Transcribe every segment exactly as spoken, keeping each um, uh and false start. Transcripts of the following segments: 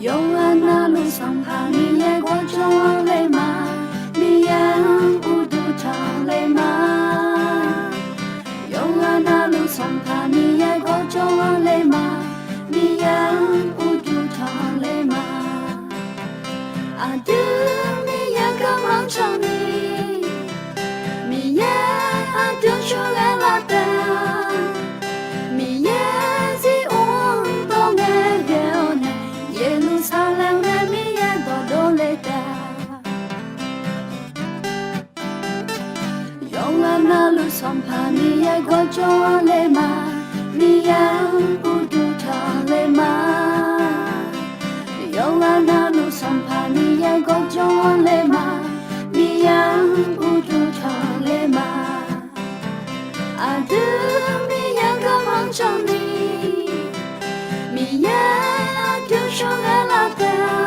Yawqghaq navluf Sanqpaq Miqyaer gawrjawr-anr le ma. Miqyaer-anr uqduq tanq le ma. Yawqghaq navluf Sanqpaq Miqyaer gawrjawr-anr le ma. Miqyaer-anr uqduq tanq le ma. Aqdui Miqyaer garmanr can ni. Miqyaer aqdui shawrghae lar taef-a. Miqyaer Zion-anr dawr ngae ghae-awr nae, Yeqlursaqlaeq nae Miqyaer dawqdov le taef-a. Yawqghaq navluf Sanqpaq Miqyaer gawrjawr-anr le ma. Miqyaer-anr uqduq tanq le ma. Yawqghaq navluf Sanqpaq Miqyaer gawrjawr-anr le ma. Miqyaer-anr uqduq tanq le ma. Aqdui Miqyaer garmanr can ni. Miqyaer aqdui shawrghae lar taef-a.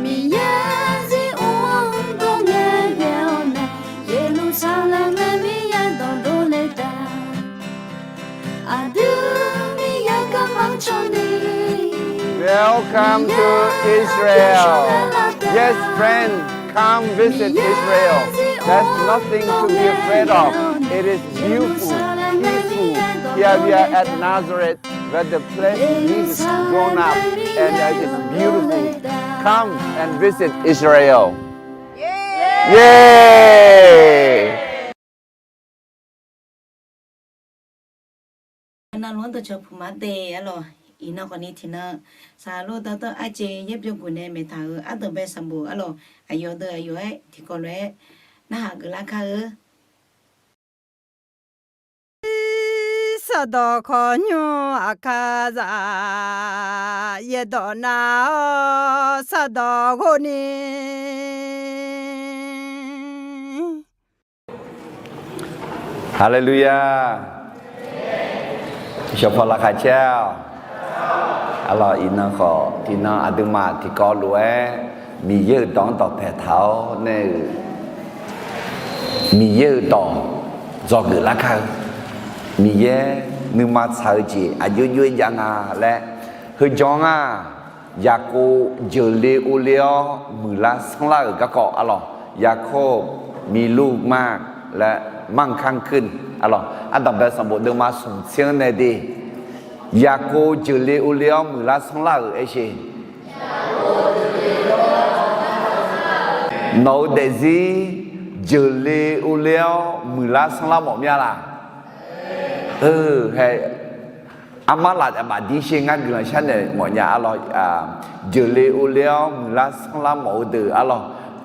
Miqyaer Zion-anr dawr ngae ghae-awr nae, Yeqlursaqlaeq nae Miqyaer dawqdov le taef-a. Aqdui Miqyaer garmanr can ni. Welcome to Israel. Yes, friend, come visit Israel. There's nothing to be afraid of. It is beautiful, peaceful. Here we are at Nazareth, where the place Jesus grown up, and it is beautiful. Come and visit Israel. Yay! Navluf-anr dawqcawq puq ma de arlawq. Iqnan khawfni tiqnan saqlor dawrdawr arjeq yaerbyov guf nae maeqtaq-euq ardanqbae sanqbof arlawq. Aqyawf deuq aqyawf-aer tiqkawv lof-aer narhaq geuflar kar-eu. Sardawq khawqnymr aqkar zaq, yaerdawq nar-awr sardawq ghov ni. Haleluya! Shawqpaw laqkhaq caer-awq. Arlawq, iqnan khawf tiqnan aqduimaf tiqkawv lof-aer Miqyaer-euq dawq-anr dawqpae taq-awr nae-euq Miqyaer-euq dawq dzawgeuf lar kar-eu. Miqyaer nuima tsaq-eu jeq aqjox jov-aer jav nga laer, heujan-anr-aq, Yaqkov jeuqle ovle-awr muiqlar sanrlar-euq garkawv arlawq, Yaqkov, Miqlur, Manr laer Manrkanr keuv arlawq, ardanqbae sanqbof deuvma smq tser-anr nae de. Yaqkov jeuqle ovle-awr muiqlar sanrlar-euq aersheq. Nawq-eu daefzir jeuqle ovle-awr muiqlar sanrlar mawf mir-a laq? Heu, hae, armar laf aqbaf dir sher ngar guiqlanq sharnaeq mawfnya arlawq, jeuqle ovle-awr muiqlar sanrlar mawf-eu deuq arlawq,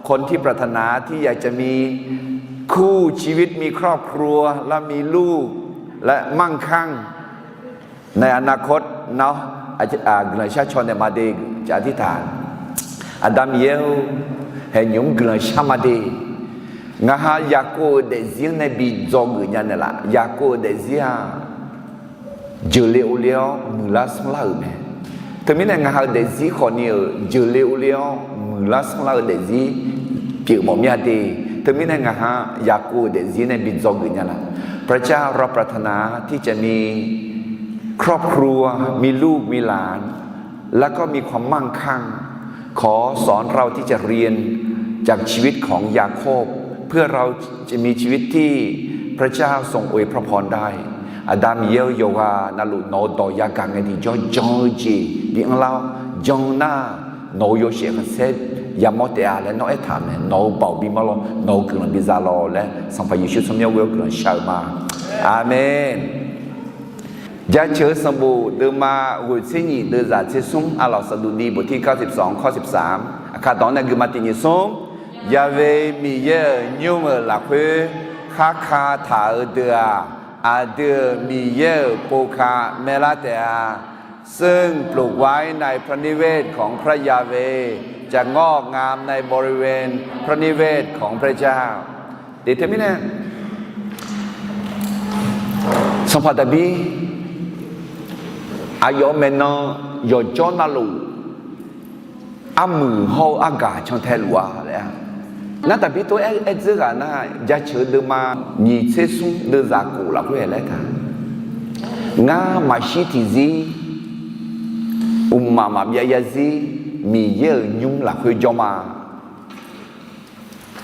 คนที่ปรารถนาที่อยากจะมีคู่ชีวิต มีครอบครัว และมีลูก และมั่งคั่ง ในอนาคตเนาะ guiqlanq shar caw naeq ma de. Aqda Miqyaer-or, hae nymq-mr guiqlanq shar ma de. Ngaq ha Yaqkov-euq daefzir-anr nae bi dzawgeuf nya naeqlaf. Yaqkov-euq daefzir-aq, jeuqle ovle-awr muiqlar sanrlar-euq mae. Teumirnae ngaq ha-euq daefzir khawfni-euq jeuqle ovle-awr muiqlar sanrlar-eu daefzir pyeuf mawf mir-a de. Teumirnae ngaq ha Yaqkov-euq daefzir nae bi dzawgeuf nya laf. พระเจ้าเราปรารถนาที่จะมีครอบครัว มีลูก มีหลาน แล้วก็มีความมั่งคั่ง ขอสอนเราที่จะเรียนจากชีวิตของยาโคบ เพื่อเราจะมีชีวิตที่พระเจ้าทรงอวยพระพรได้ Aqda Miqyaer-or, yawqghaq navluf nawq-eu dawq yagaq ngae tiqjawr jan-eu jeq bi anrlar-awr, jan nar nawq-eu yawshaef khanqsaer yamawr taef-a laer nawr aertaq-euq mae. Nawq-eu baoq bi manr lawr, nawq-eu guiqlanq bi za lawr laer Sanqpaq Yeqsur tsawrmyanr ghoe-awr guiqlanq shar-eu ma. Aqmeq. Jaceuq-eu sanqbof deuvma ghoeq tser nyiq deuvzaq tser smr arlawq, สดุดีบทที่เก้าสิบสอง ข้อสิบสาม aqkar dawq-anr nae guiqma tiq nyiq smr. Yaqve Miqyaer-euq nymr-euq lafkhoer kharka taq-eu deuq-aq, aqdui-euq Miqyaer-euq povka maerlar taef-a. ซึ่งปลูกไว้ในพระนิเวศของพระยาเวห์ จะงอกงามในบริเวณพระนิเวศของพระเจ้า Teumirnae sanqpaq Daqbir aqyawf-euq maeqnan yawqjawr navluf armuiq hawr-eu argaq cantae luf-a laer-a. Ngar Daqbir tov-aer aer dzeur ghaq nar, jaceuq-eu deuvma nyiq tser smr deuvzaq khof lafkhoer-aer laer taq. Ngar maqshir tiqzir Mqmaq maqbyav yarzir Miqyaer-euq nymr lafkhoer jawr ma.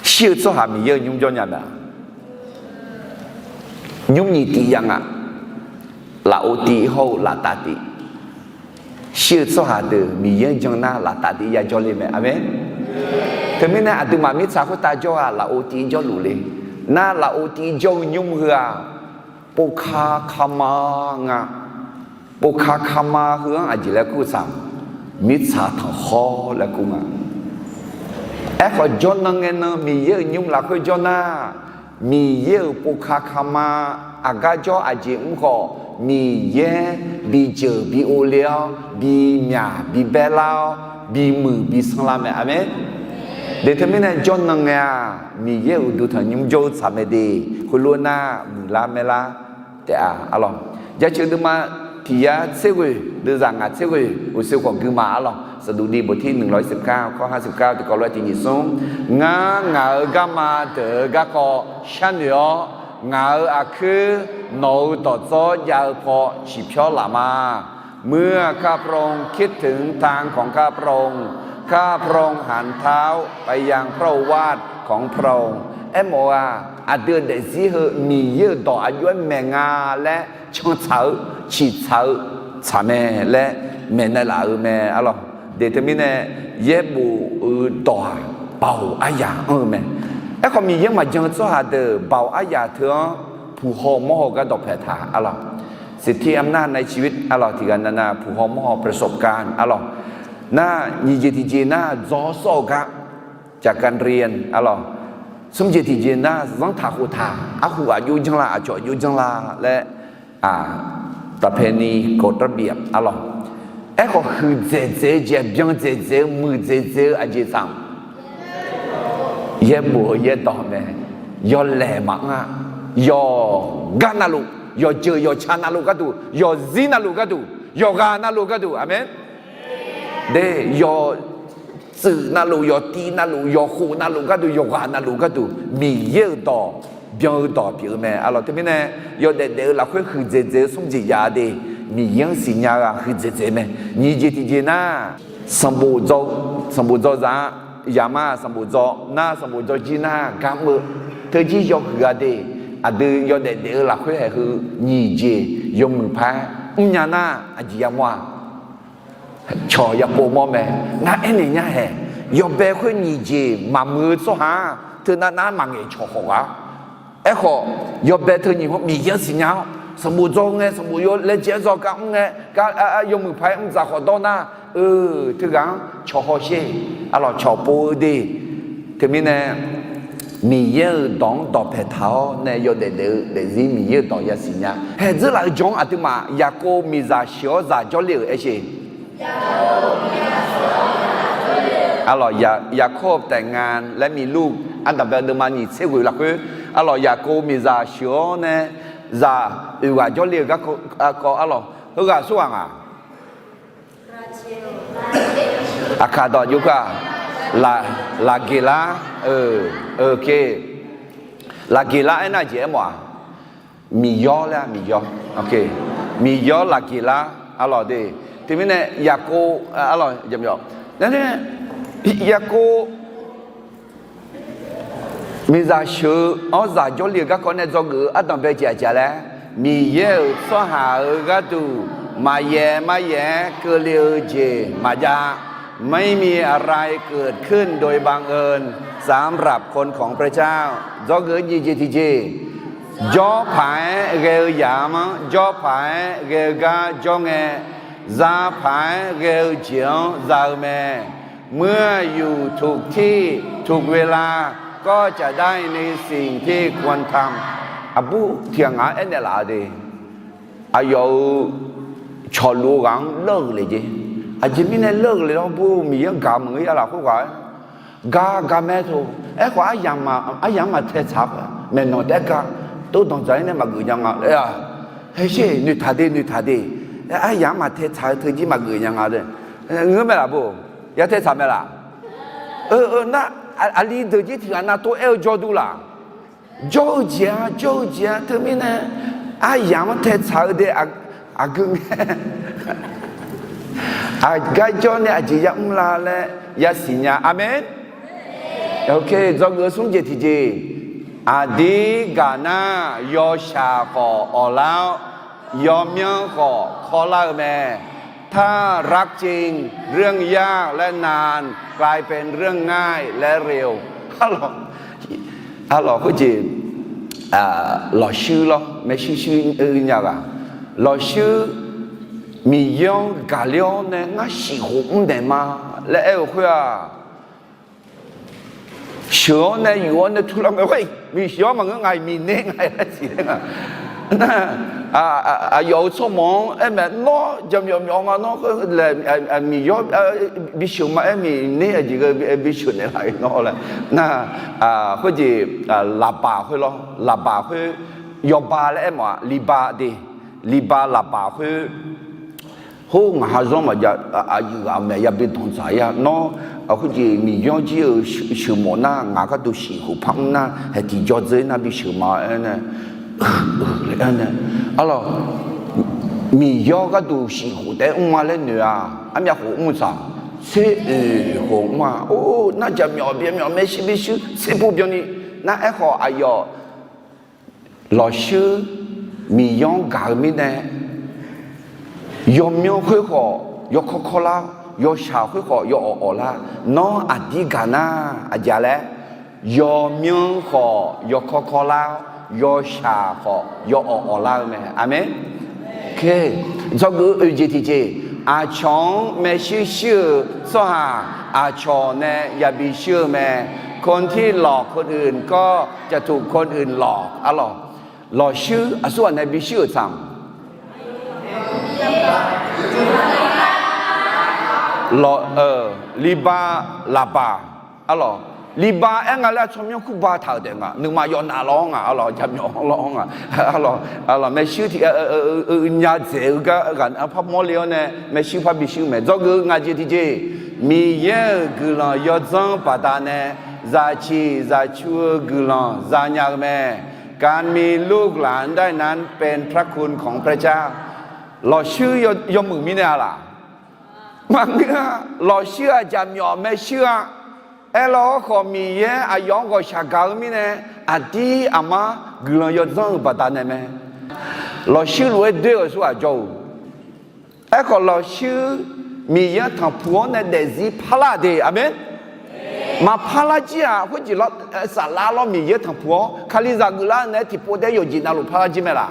Shir-eu tsawrhaq Miqyaer-euq nymr jawr nya mae-a? Nymr nyiq tiv ya nga. Lafov tiv hawr-eu laftav tiv. Shir-eu tsawrhaq deuq Miqyaer-anr jan nar laftav tiv ya jawrle mae. Aqmeq. Teumirnae aqduimaf mirtsaq khoertav jawr-aq lafov tiv jawrluf le. Nar lafov tiv jawr-eu nymr heu-aq, povka kama nga. Povka kama heu-anr aqjeq laer kur-eu tsaq, mirtsaq tanqkhawr laer kur nga. Aerkhawf jawrnan ngae nan Miqyaer-euq nymr lafkhoer jawr nar, Miqyaer-euq povka kama aqgar jawr aqjeq mr khawf, Miqyaer bijeuq bi ovle-awr, bimyaq bibaer lar-awr, bimuiq bi sanr lar mae. Aqmeq. De teumirnae jawrnan ngae-aq, Miqyaer uqduq tanqnymr jawr-eu tsaq mae de. Khoerlof nar muiqlar maerlar taef-a arlawq. Jaceuq deuvma tiq yar tser ghoeq deuvzaq ngaq tser ghoeq uqshoe khawf gui ma arlawq. Saqduqdi bawqtir nuiq lawr-ir siqkar kawr har siqkar tiqkawv lof-aer tiq nyiq smr. Ngar ngaq-euq garma deuq-eu garkawv sharnoeq-awr, ngaq-euq aqkuir nawq-euq dawqdzawr jav-eu paw ciqpyawr laf ma. เมื่อข้าพระองค์คิดถึงทางของข้าพระองค์ ข้าพระองค์หันเท้าไปยังพระโอวาทของพระองค์ Aermawf-eu-aq, aqdui-euq daefzir heu Miqyaer-euq dawq aqjox-aer maeq nga laer cantsaq-eu, ciqtsaq-eu tsaq mae laer maeqnaeq laf-eu mae arlawq. De teumirnae yaerbof-eu dawq-aq, baoq aryaq anr-eu mae. Aerkhawf Miqyaer maqjan-eu tsawrhaq deuq baoq aryaq teu-anr puqhaw mawrhaw gar dawqpaeq taq arlawq. สิทธิอำนาจในชีวิต arlawq, tiqghaq navnav puqhaw mawrhaw ประสบการณ์ arlawq. Nar nyiq jeq tiqjeq nar dzawr sawr-eu gar จากการเรียน arlawq. Smr jeq tiqjeq nar zanrtaq khoftaq arhu aqjox janrlar aqcawq aqjox janrlar laer, ประเพณี กฎระเบียบ arlawq. Aerkhawf huiqdzaeq dzaeq-eu jeq, byan dzaeq dzaeq-eu, muiqdzaeq dzaeq-eu aqjeq tsaq yaerbof-eu yaerdawq mae. Yawlaeq maqanr-a. Yawqgar navluf, yawqjeuq yawqca navluf gharduq, yawqzir navluf gharduq, yawqghaq navluf gharduq, aqmeq. De, yawqtsuif navluf, yawqtiv navluf, yawqkhof navluf gharduq, yawqghaq navluf gharduq Miqyaer-euq dawq byan-eu dawq pyeuf-eu mae arlawq. Teumirnae yawdaef daef-eu lafkhoer huiqdzaeq dzaeq-eu smr jeq jav de, Miqyaer-anr siqnya-eu-aq huiqdzaeq dzaeq mae. Nyiq jeq tiqjeq nar, sanqbof dzaw, sanqbof dzaw zaq-a. Yaqma sanqbof dzaw nar, sanqbof dzaw jir nar gar mr-eu teujir yawhuiq-a de. Aqdui yawdaef daef-eu lafkhoer haeq heu nyiq jeq yawmuiq paq-aer mrnya nar aqjeq yamawr-a. Cawq yapov mawr mae. Ngar aernaeq nya haeq, yawbae khoer nyiq jeq maqmuiq-eu tsawrhaq-aq, teunav nar maqngaeq cawq khawf ghaq. Aerkhawf, yawbae teu nyiq hawr Miqyaer-anr siqnya-awr, sanqbof dzaw ngae, sanqbof yawlaejae-aer dzaw gar mr ngae, gar yawmuiq paq-aer mr dzaq khawf dawr nar, eu, teughaq-anr cawq hawsher, arlawq, cawq pov-eu de. Teumirnae Miqyaer-euq dawq-anr dawqpaeq taq-awr nae yawdaef daef-eu daefzir Miqyaer-euq dawq yasiq nya. Haeq dzeurlaf-eu jan-anr aqduimaf Yaqkov miqzaq sheuq-awr zaq jawrle-euq aer sheq. Arlawq, ยากอบแต่งงานและมีลูก ardanqbae deuvma nyiq tser ghoeq lafkhoer, arlawq, Yaqkov miqzaq sheuq-awr nae zaq oeq ghaq jawrle-euq garkawv, arlawq, heughaq aqsurghaq nga. Aqkaq dawq jov-aq, Laqgeqlar, Laqgeqlar aernar jeq aermawf-aq, miqyawr laer, miqyawr, miqyawr Laqgeqlar, arlawq de. Teumirnae Yaqkov, arlawq, Yaqkov miqzaq sheuq-awr zaq jawrle-euq garkawv nae dzawgeuf-eu ardanqbae jeq aqjeq laer, Miqyaer-euq tsawrhaq-euq gharduq maqyaef maryaef-aer keuvle-eu jeq maqjav. ไม่มีอะไรเกิดขึ้นโดยบังเอิญสำหรับคนของพระเจ้า Dzawgeuf-eu nyiq jeq tiqjeq, jawr paq-aer ghae-eu yamq-anr jawr paq-aer ghae-eu gar jawr ngae, za paq-aer ghae-eu jeq-anr za-eu mae. เมื่ออยู่ถูกที่ถูกเวลา ก็จะได้ในสิ่งที่ควรทำ Aqbur tiqghaq ngaq-anr aernaeq laf-a de. Aqyawf-euq cawqluf-eu ghaq-anr lawr-euq le jeq. Aqjeq mirnae lawr-euq le lawr bur Miqyaer-anr gaq meuq-ir-a lafkhoer ghaq-aer gar gar mae to. Aerkhawf aryamq maqtae tsaq-a. Maeqnan taef-aer gar tov danqdzaq-ir nae maqgeuf nya nga laer-a. Haesher noeqtaq de noeqtaq de. Aryamq maqtae tsaq-eu teujir maqgeuf nya nga de. Ngeur mae laf bur, ya tae tsaq mae laf. Eu, nar, aqli deuq jir tiqghaq nav tov aer-eu jawr dur laf. Jawr-eu jeq-a, jawr-eu jeq-a teumirnae aryamq-anr tae tsaq-eu de aqgeu ngae. Aqgar jawr nae aqjeq yamr la laer yasiq nya. Aqmeq. Dzawgeuf smr jeq tiqjeq. Aqdir gaq nar, yawshaq khawf awqlar-awr, yawmyanr khawf kawrlar-eu mae. ถ้ารักจริง เรื่องยากและนาน กลายเป็นเรื่องง่ายและเร็ว Arlawq, khoerjeq, lawqshuir lawr, maershuir shuir nya ghaq, lawqshuir Miqyaer-anr gaqler-awr nae ngar shif khof mr daeq ma laer aer-eu khoer-aq, sheuq-awr nae yuf-awr nae turlar ngae, Miqyaer-anr maqngeur, ngaq-iq miqner ngaq-iq laer siqler nga. Nar, aqyawf-euq tsawrmawq-anr aer mae, nawr jaqmyawf myawf nga, nawr khoer laer, Miqyaer bisheuq ma aer, miqner aqjeq ghae bisheuq naeqlaf-eu nawr laer. Nar, khoerjeq, laqbaq khoer lawr, laqbaq khoer, yawba laer aer mawf-aq, liba de, liba laqbaq khoer, hawr ngaq ha zanr maqjav, aqyuif ghaq maeq yabi danqdzaq-ir-a. Nawr khoerjeq Miqyaer-anr jir-eu sheuqmawf nar, ngaq gharduq shif khof par mr nar, haeq tiqjaw dzeur nar bisheuq ma aer nae, aer nae, arlawq, Miqyaer-anr gharduq shif khof taef-aer mr-a laer noeq-aq, armyav khof mr-eu tsaq, tser oeq khof mr-a. Or, nar jaqmyawf bimyawf maershuir bishuir tser pov byanni, nar aerkhawf aqyawf lawqshuir Miqyaer-anr gaq-eu mirnae, yawmyanr khoer khawf yawkawr kawrlar-awr, yawshaq khoer khawf yawawf awflar. Nawr aqdir gaq nar, aqjeq laer, yawmyanr khawf yawkawr kawrlar-awr, yawshaq khawf yawawf awflar-eu mae. Aqmeq. Dzawgeuf-eu oeq jeq tiqjeq. Aqcawq-anr maershuir shuir-eu tsawrhaq, aqcawq nae yabi shuir-eu mae. คนที่หลอกคนอื่นก็จะถูกคนอื่นหลอก Arlawq, lawqshuir aqsurghaq nae bishuir-euq tsaq. Lawq, liba, laqbaq. Arlawq, liba aer nga laer tsawrmyanr kurba taq-euq taef nga. Nuima yawf naf lawr nga. Arlawq, jaqmyawf lawr nga. Arlawq, maershuir tiq, nya dzaeq-eu gar ghaq par mawrle-awr nae maershuir par bishuir mae. Dzawgeuf-eu ngaq jeq tiqjeq. Miqyaer-euq guiqlanq yawdzanr baqdanae, zaqciq zaqcu-eu guiqlanq zanya-eu mae. การมีลูกหลานได้นั้นเป็นพระคุณของพระเจ้า Lawqshuir yawmuiq mirnae-a laq? Maqngeur-a. Lawqshuir-aq jaqmyawf maershuir-a. Aerlawr khawf Miqyaer aqyawf-anr ghawqshaq gaq-eu mirnae, aqdir aqmar guiqlanq yawdzanr-euq baqdanae mae. Lawqshuir lof-aer doer-euq aqsurghaq jawr-eu. Aerkhawf lawqshuir Miqyaer-anr tanqpuq-awr nae daefzir parlar de. Aqmeq. Maqpar lar jir-aq, khoerjeq lawr, saflar lawr Miqyaer tanqpuq-awr Kalizaq geuflar-eu naeq-aer tiqpov daef yawqjeq navluf parlar jir mae laq?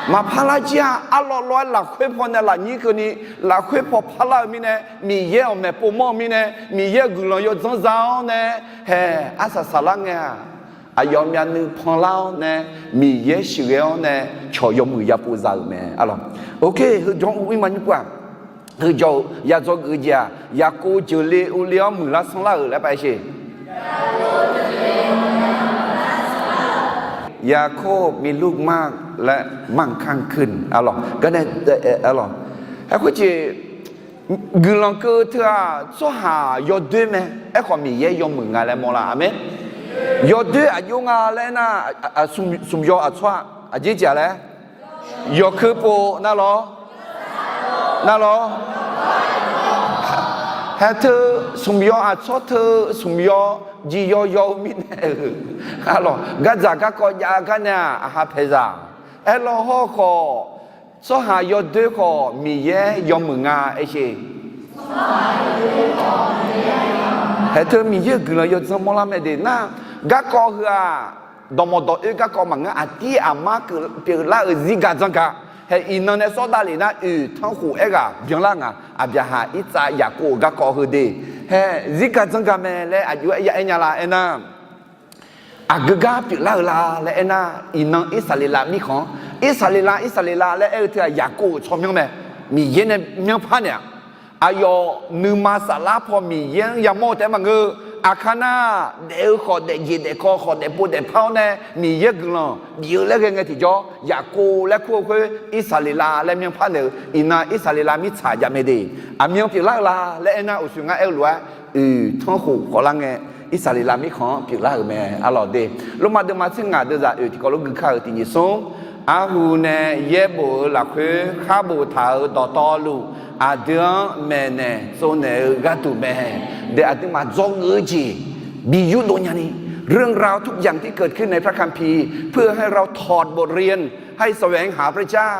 Maqpar lar jir-a. Arlawr lawr-aer lafkhoer paw nae lafnyir keuvni, lafkhoer paw parlar-eu mirnae, Miqyaer-euq maeqpov mawr-eu mirnae, Miqyaer-euq guiqlanq yawdzanr za-awr nae, haeq arsaq saflar ngae-aq, aqyawf myavnuiv panlar-awr nae, Miqyaer sheuqghae-awr nae cawq yawmuiq yapov za-euq mae. Arlawq, ok, heujawr-eu ir ma nyir pov-aq, heujawr-eu yadzawr geuf-eu jeq-aq, Yaqkov jeuqle uvle-awr muiqlar sanrlar-euq laer pav-aer sher. Yaqkov มีลูกมาก และมั่งคั่งขึ้น Arlawq, garnae, arlawq, aerkhoer jeq guiqlanq keuv teu-aq tsawrhaq yawdoer mae. Aerkhawf Miqyaer yawmuiq nga laer mawrlar. Aqmeq. Yawdoer aqjox nga laer aernar, smq yaw aqtsawr-aq aqjeq jeq-a laer, yawkeuv pov nar lawr, nar lawr, haeq teu smq yaw aqtsawr teu smq yaw jiq yaw yaw-eu mirnae-euq, arlawq, gardzaq garkawv jav garnae-aq aqha paeqzaq. Aerlawr hawr khawf, tsawrhaq yawdoer khawf Miqyaer yawmuiq nga aer sher. Haeq teu Miqyaer-euq guiqlanq yawdzanr mawrlar mae de nar, garkawv heu-aq, dawqmawq dawq oer garkawv maqngeur, aqdir aqmar pyeuflar-euq zirgaq dzanrgaq. Haeq iqnan nae sawr davlef nar oeq tanrkhof aerghaq byanlar nga. Aqbyaqhaq, Irtsav, Yaqkov-euq garkawv heu de. Haeq zirgaq dzanrgaq mae laer aqjox-aer ya aer nya la aernar, aqgeu gar pyeuflar-eu la laer aernar, iqnan Irsaqleqlav mirkhanq-anr, Irsaqleqlav, Irsaqleqlav laer aer-eu teu-aq Yaqkov-euq tsawrmyanr mae. Miqyaer nae myanrpar naeq-aq, aqyawf nuima saflar paw Miqyaer-anr yamawr-eu taef-aer maqngeur. Aqkar nar, daef-eu khawf daefjeq daefkawv khawf daefpov daefpar-awr nae Miqyaer guiqlanq bif-eu laer ghae ngae tiqjawr, Yaqkov laer kur-eu khoer Irsaqleqlav laer myanrpar naeq-eu, iqnan Irsaqleqlav mirtsaq jav mae de. Aqmyan pyeuflar-eu la laer aernar, uqshoe ngar aer-eu lof-aer, oeq tanrkhof khawflar ngae, Irsaqleqlav mirkhanq-anr pyeuflar-euq mae. Arlawq de, Lormav deuvma tser ngaq deuvzaq oeq tiqkawv lof gui kar-euq tiqnyif smr, Arhu nae yaerbof-euq lafkhoer khar boftaq-euq dawqtawvluf, aqdui-anr maeqnaeq tsovnaeq-eu gharduq mae. De, aqduimaf dzawgeuf-eu jeq bi yurdov nyani, เรื่องราวทุกอย่างที่เกิดขึ้นในพระคัมภีร์ เพื่อให้เราถอดบทเรียน ให้แสวงหาพระเจ้า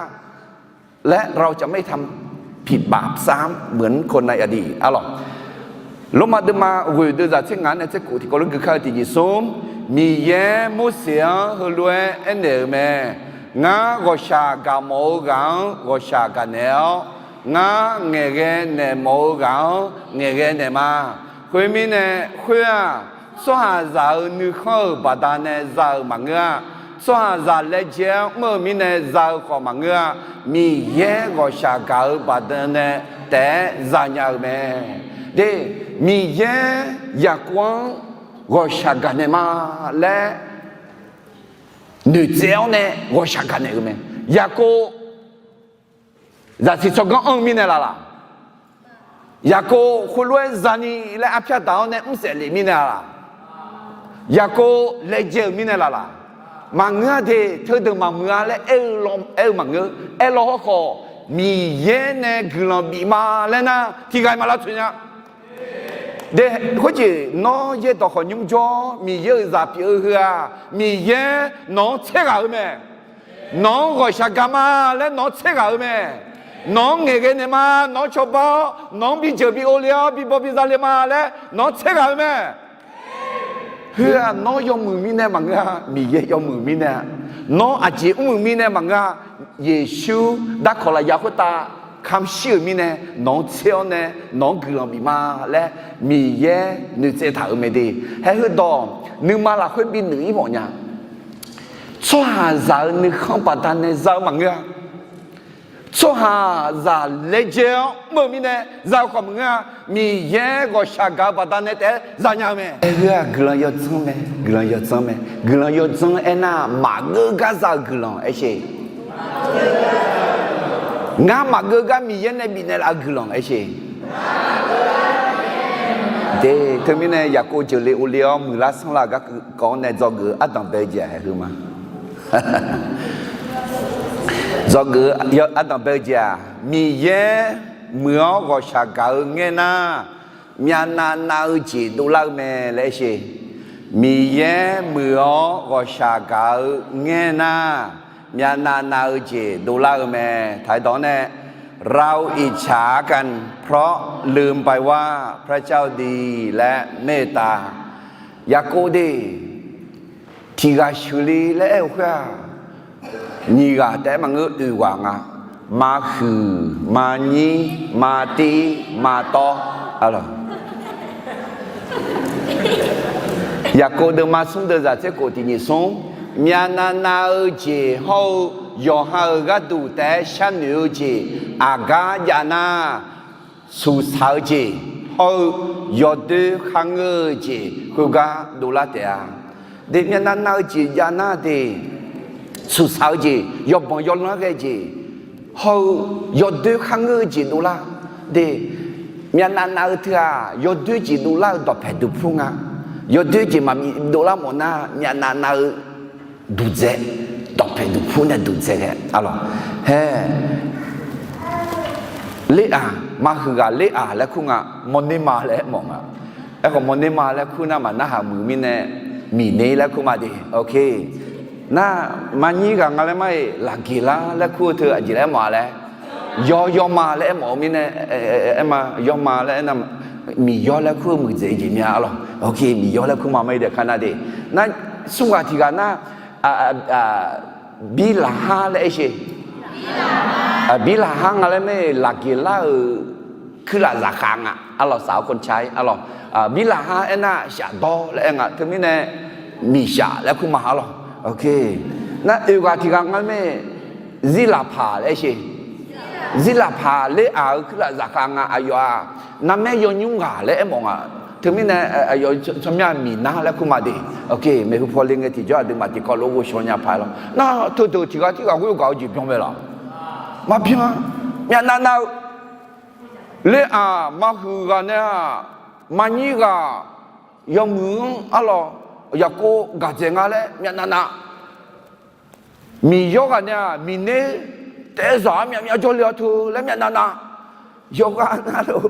และเราจะไม่ทำผิดบาปซ้ำเหมือนคนในอดีต Arlawq, Lormav deuvma ghoeq deuv zaq tser ngaq nae tser kof tiqkawv lof gui kar-eu tiqjeq smr, Miqyaer Morseq-anr heulof-aer aernaeq-euq mae. Ngar ghawqshaq gaq mawf-eu ghaq-anr ghawqshaq gaqnaeq-awr, ngar ngaeqghae naeq mawf-eu ghaq-anr ngaeqghae naeq ma. Khoermirnae, khoer-aq, tsawrhaqzaq-euq nuikhanr-euq baqdanae za-eu maqngeur-a. Tsawrhaqzaq laejae-anr mr-eu mirnae za-eu khawf maqngeur-a. Miqyaer ghawqshaq gaq-eu baqdanae taef-aer zanya-eu mae. De, Miqyaer Yaqkov-anr ghawqshaq gaqnaeq ma laer noeqtsaev-awr nae ghawqshaq gaqnaeq-euq mae. Yaqkov zaqsiq tsawrganr anr-eu mirnae laf laq? Yaqkov khoerlof-aer zani laer arpyar daq-awr nae mrsaef lef mirnae laf? Yaqkov laejae-euq mirnae laf laq? Maqngeur-a de, teudeuq maqmuiq-a laer aer-eu law, aer-eu maqngeur. Aerlaw hawrkhawf, Miqyaer nae guiqlanq bif ma laer nar, tiqghaq-iq maq lavtsoeq nya. De, khoerjeq nawr yaerdawq khawf nymr jawr, Miqyaer-euq zaq pyeuf-eu heu-aq, Miqyaer nawq-anr tser ghaq-eu mae. Nawq-anr ghawqshaq gaq ma laer nawq-anr tser ghaq-eu mae. Nawq-anr ngaeqghae naeq ma, nawq-anr cawba-awr, nawq-anr bijeuq bi ovle-awr, bibaw biza le ma laer nawq-anr tser ghaq-eu mae. Heu-aq, nawr yawmuiq mirnae maqngeur-a, Miqyaer yawmuiq mirnae-a. Nawr aqjeq mrmuiq mirnae maqngeur-a, Yeqsur darkawq lafyaq khoertav kamq shir-euq mirnae nawq-anr tser-awr nae nawq-anr guiqlanq bif ma laer Miqyaer noeqtsaev taq-euq mae de. Haer heudawq nuima lafkhoer bi noeq-ir mawf nya. Tsawrhaqzaq-euq nuikhanr baqdanae za-eu maqngeur-a. Tsawrhaqzaq laejae-awr mr-eu mirnae za-eu khawf maqngeur-a. Miqyaer ghawqshaq gaq-eu baqdanae taef-aer zanya-eu mae. Aer-eu-aq, guiqlanq yawdzanr mae, guiqlanq yawdzanr mae. Guiqlanq yawdzanr aernar, maqgeur gar za-eu guiqlanq aersheq. Ngar maqgeur gar Miqyaer nae bifnaeq laf-eu guiqlanq aersheq. De, teumirnae Yaqkov jeuqle ovle-awr muiqlar sanrlar-eu garkawv-anr nae dzawgeuf-eu ardanq bae-eu jeq-aq haeq heu ma. Dzawgeuf-eu ardanq bae-eu jeq-aq, Miqyaer muiq-awr ghawqshaq gaq-eu ngaer nar, myavnav nav-eu jeq dovlar-eu mae laer aersheq. Miqyaer muiq-awr ghawqshaq gaq-eu ngaer nar, myavnav nav-eu jeq dovlar-eu mae. ไทย dawq-anr nae เราอิจฉากันเพราะลืมไปว่าพระเจ้าดีและเมตตา Yaqkov de, tiqghaq sheuqle laer aer-eu khoer-aq, nyiq ghaq taef-aer maqngeur, oeq ghaq nga. Mahuiq, maqnyir, maqtir, maqtawv. Arlawq, Yaqkov deuvma smr deuv zaq tser kof tiq nyiq smr, myavnav nav-eu jeq hawr-eu yawqha-euq gharduq taef-aer sharnoeq-eu jeq aqgar jav nar, suqsaq-eu jeq hawr-eu yawdoer kharngeur-eu jeq khoergar dovlar taef-a. De, myavnav nav-eu jeq jav nar de, suqsaq-eu jeq, yawbanq yawlanr ghae jeq hawr-eu yawdoer kharngeur-eu jeq dovlar. De, myavnav nav-eu teu-aq, yawdoer jeq dovlar-eu dawqpaeq duqpur nga. Yawdoer jeq maqbi dovlar mawf nar, myavnav nav-eu duqdzae, dawqpaeq duqpur nae duqdzae ghae. Arlawq, haer, ler-aq, mahuiq ghaq ler-aq laer kur nga, mawrner ma laer aer mawf nga. Aerkhawf, mawrner ma laer kur nar maqnarhaq muiq mirnae, miqner laer kur ma de. Nar, maqnyir ghaq nga laer mar-iq, lafgeq lar laer kur-eu teu aqjeq laer aer mawf-a laer, yawr, yawma laer aer mawf-eu mirnae, aer ma, yawma laer aer nar, miqyawr laer kur-eu muiqdzaeq jeq mya. Arlawq, miqyawr laer kur ma mar-ir de kar nar de. Nar, smr ghaq tiq ghaq nar, birlaqhar laer aer sheq. Birlaqhar nga laer mar-iq, lafgeq lar-euq kuirlaf zaqkhav nga. Arlawq, saq-awr คนใช้. Arlawq, birlaqhar aernar shafdawr laer aer nga. Teumirnae miqshaf laer kur ma. Arlawq, nar, oeq ghaq tiq ghaq nga laer mar-iq, zirlaqpaq laer aer sheq. Zirlaqpaq ler-aq-euq kuirlaf zaqkhav nga. Aqyawf-aq, narmaer yawnymr ghaq laer aer mawf nga. Teumirnae aqyawf tsawrmyanr miqnar laer kur ma de. Maeqhu paw le ngae tiqjawr aqduimaf tiqkawv lof ghovshaw nya paq-aer lawr. Nar, teudeuq tiq ghaq tirghaq ghoer gaq-eu jeq byan mae laq? Maqbyan-a. Myavnav nav-eu ler-aq, mahuiq ghaq nae-aq, maqnyir ghaq yawmuiq-anr arlawq, Yaqkov gaqdzaeq nga laer myavnav nav. Miqyaer ghaq nae-aq, miqner taef-aer zaq-anr myavmyav jawrle-awr teu laer myavnav nav, yawqghaq navluf,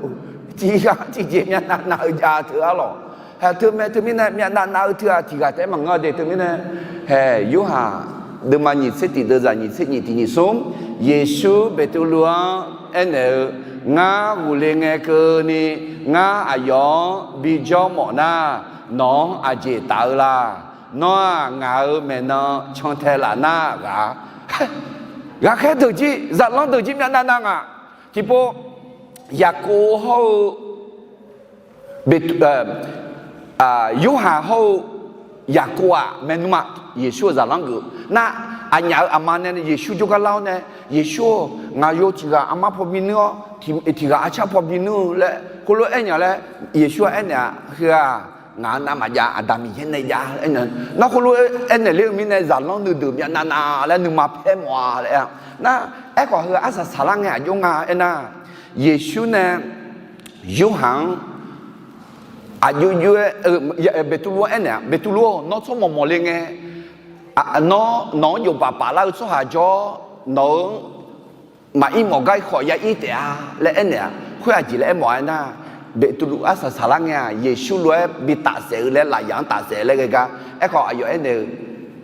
tiqghaq tiqjeq myavnav nav-eu jav teu arlawq. Haeq teu mae, teumirnae myavnav nav-eu teu-aq tiqghaq taef-aer maqngeur de. Teumirnae, haeq, Yorhaq deuvma nyiq tser tiq deuvzaq nyiq tser nyiq tiq nyiq smr, Yeqsur Beqtuvluv-anr aernaeq-eu, Ngar ghofle ngae keuvni ngar aqyawf-anr bijawr mawf nar, nawq-anr aqjeq taf-eu la? Nawr-aq, ngaq-euq maeqnan cantae laf nar ghaq. Ghaqkhaer deuq jir, zaqlanr deuq jir myavnav nav ngaq. Tiqpov, Yaqkov hawr-eu, Beqtu-, Yorhaq hawr-eu Yaqkov-aq maeqnan ma. Yeqsur-euq zaqlanr geuf nar, aqnyaf-euq aqma nae Yeqsur jawrgar lar-awr nae, Yeqsur-or, ngaq yo tiqghaq armar paw bi nuir-awr, tiqghaq arcar paw bi nuir-eu laer khoerlof-aer aernya laer, Yeqsur-aq aernaeq-aq, Heu-aq, ngaq-anr nar maqjav, Aqda Miqyaer nae jav-aer nar, nar khoerlof-aer aernaeq ler-eu mirnae zaqlanr nuideuq myavnav nav laer nuima paer mawf-a laer-a. Nar, aerkhawf heu arsaq saqlar ngae aqjox nga aernar, Yeqsur nae Yorhaq-anr aqjox jov-aer, Beqtuvluv-anr aernaeq-a, Beqtuvluv-or, nawr tsawrmawq mawqle ngae, nawr nawq-anr jofbaf paflar-eu tsawrhaq jawr-awr, nawq-euq maqir mawf gar khawf ya ir taef-a laer aernaeq-a. Khoer aqjeq laer aermawf-a aernar, Beqtuvluv arsaq saqlar ngae-aq, Yeqsur lof-aer bi tafsaef-eu laer lafyaq-anr tafsaef laer ghae gar. Aerkhawf aqyawf aernaeq-eu,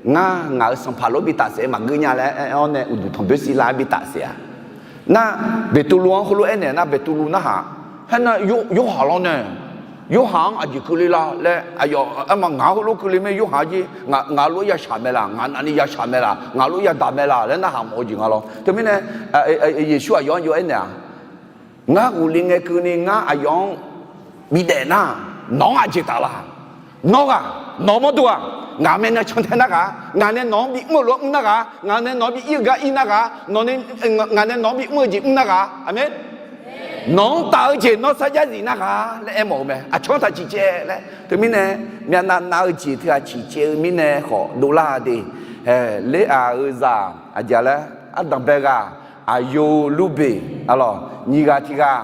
Ngar ngaq-euq Sanqpaq lof bi tafsaef-eu maqgeur nya laer aer-awr nae uqduq tanqboer sir lar-aer bi tafsaef-a. Nar, Beqtuvluv-anr khoerlof aernaeq nar, Beqtuvluv narhaq, Haernar, Yorhaq lawr nae, Yorhaq-anr aqjeq keuvle la laer aqyawf aerma, Ngaq-anr heulof keuvle mae, Yorhaq jir ngaq lof-aer yashaq mae laq, ngaq navni yashaq mae laq, ngaq lof-aer yadaq mae laq laer narhaq mawf-eu jeq nga lawr. Teumirnae, Yeqsur aqyawf-anr jov-aer naeq-a, Ngar ghofle ngae keuvni ngar aqyawf-anr bidaef nar, nawq-anr aqjeq taf la? Nawr ghaq, nawq-eu mawrdo-aq, ngaq maeqnan cantae nar ghaq, ngaq nae nawq-anr bimr-eu lof-aer mr nar ghaq, ngaq nae nawq-anr bi ir-eu gar ir nar ghaq, nawq nae, ngaq nae nawq-anr bimr-eu jeq mr nar ghaq. Aqmeq. Nawq-anr taf-eu jeq nawr sarjax zif nar ghaq laer aermawf-eu mae. Aqcawq-anr taq ciqcaev laer. Teumirnae, myavnav nav-eu jeq teughaq ciqcaev-eu mirnae khawf dovlar-a de. Ler-aq-euq zaq aqjeq laer, ardanqbae ghaq, aqyo lurbeq, arlawq nyiq ghaq tiq ghaq,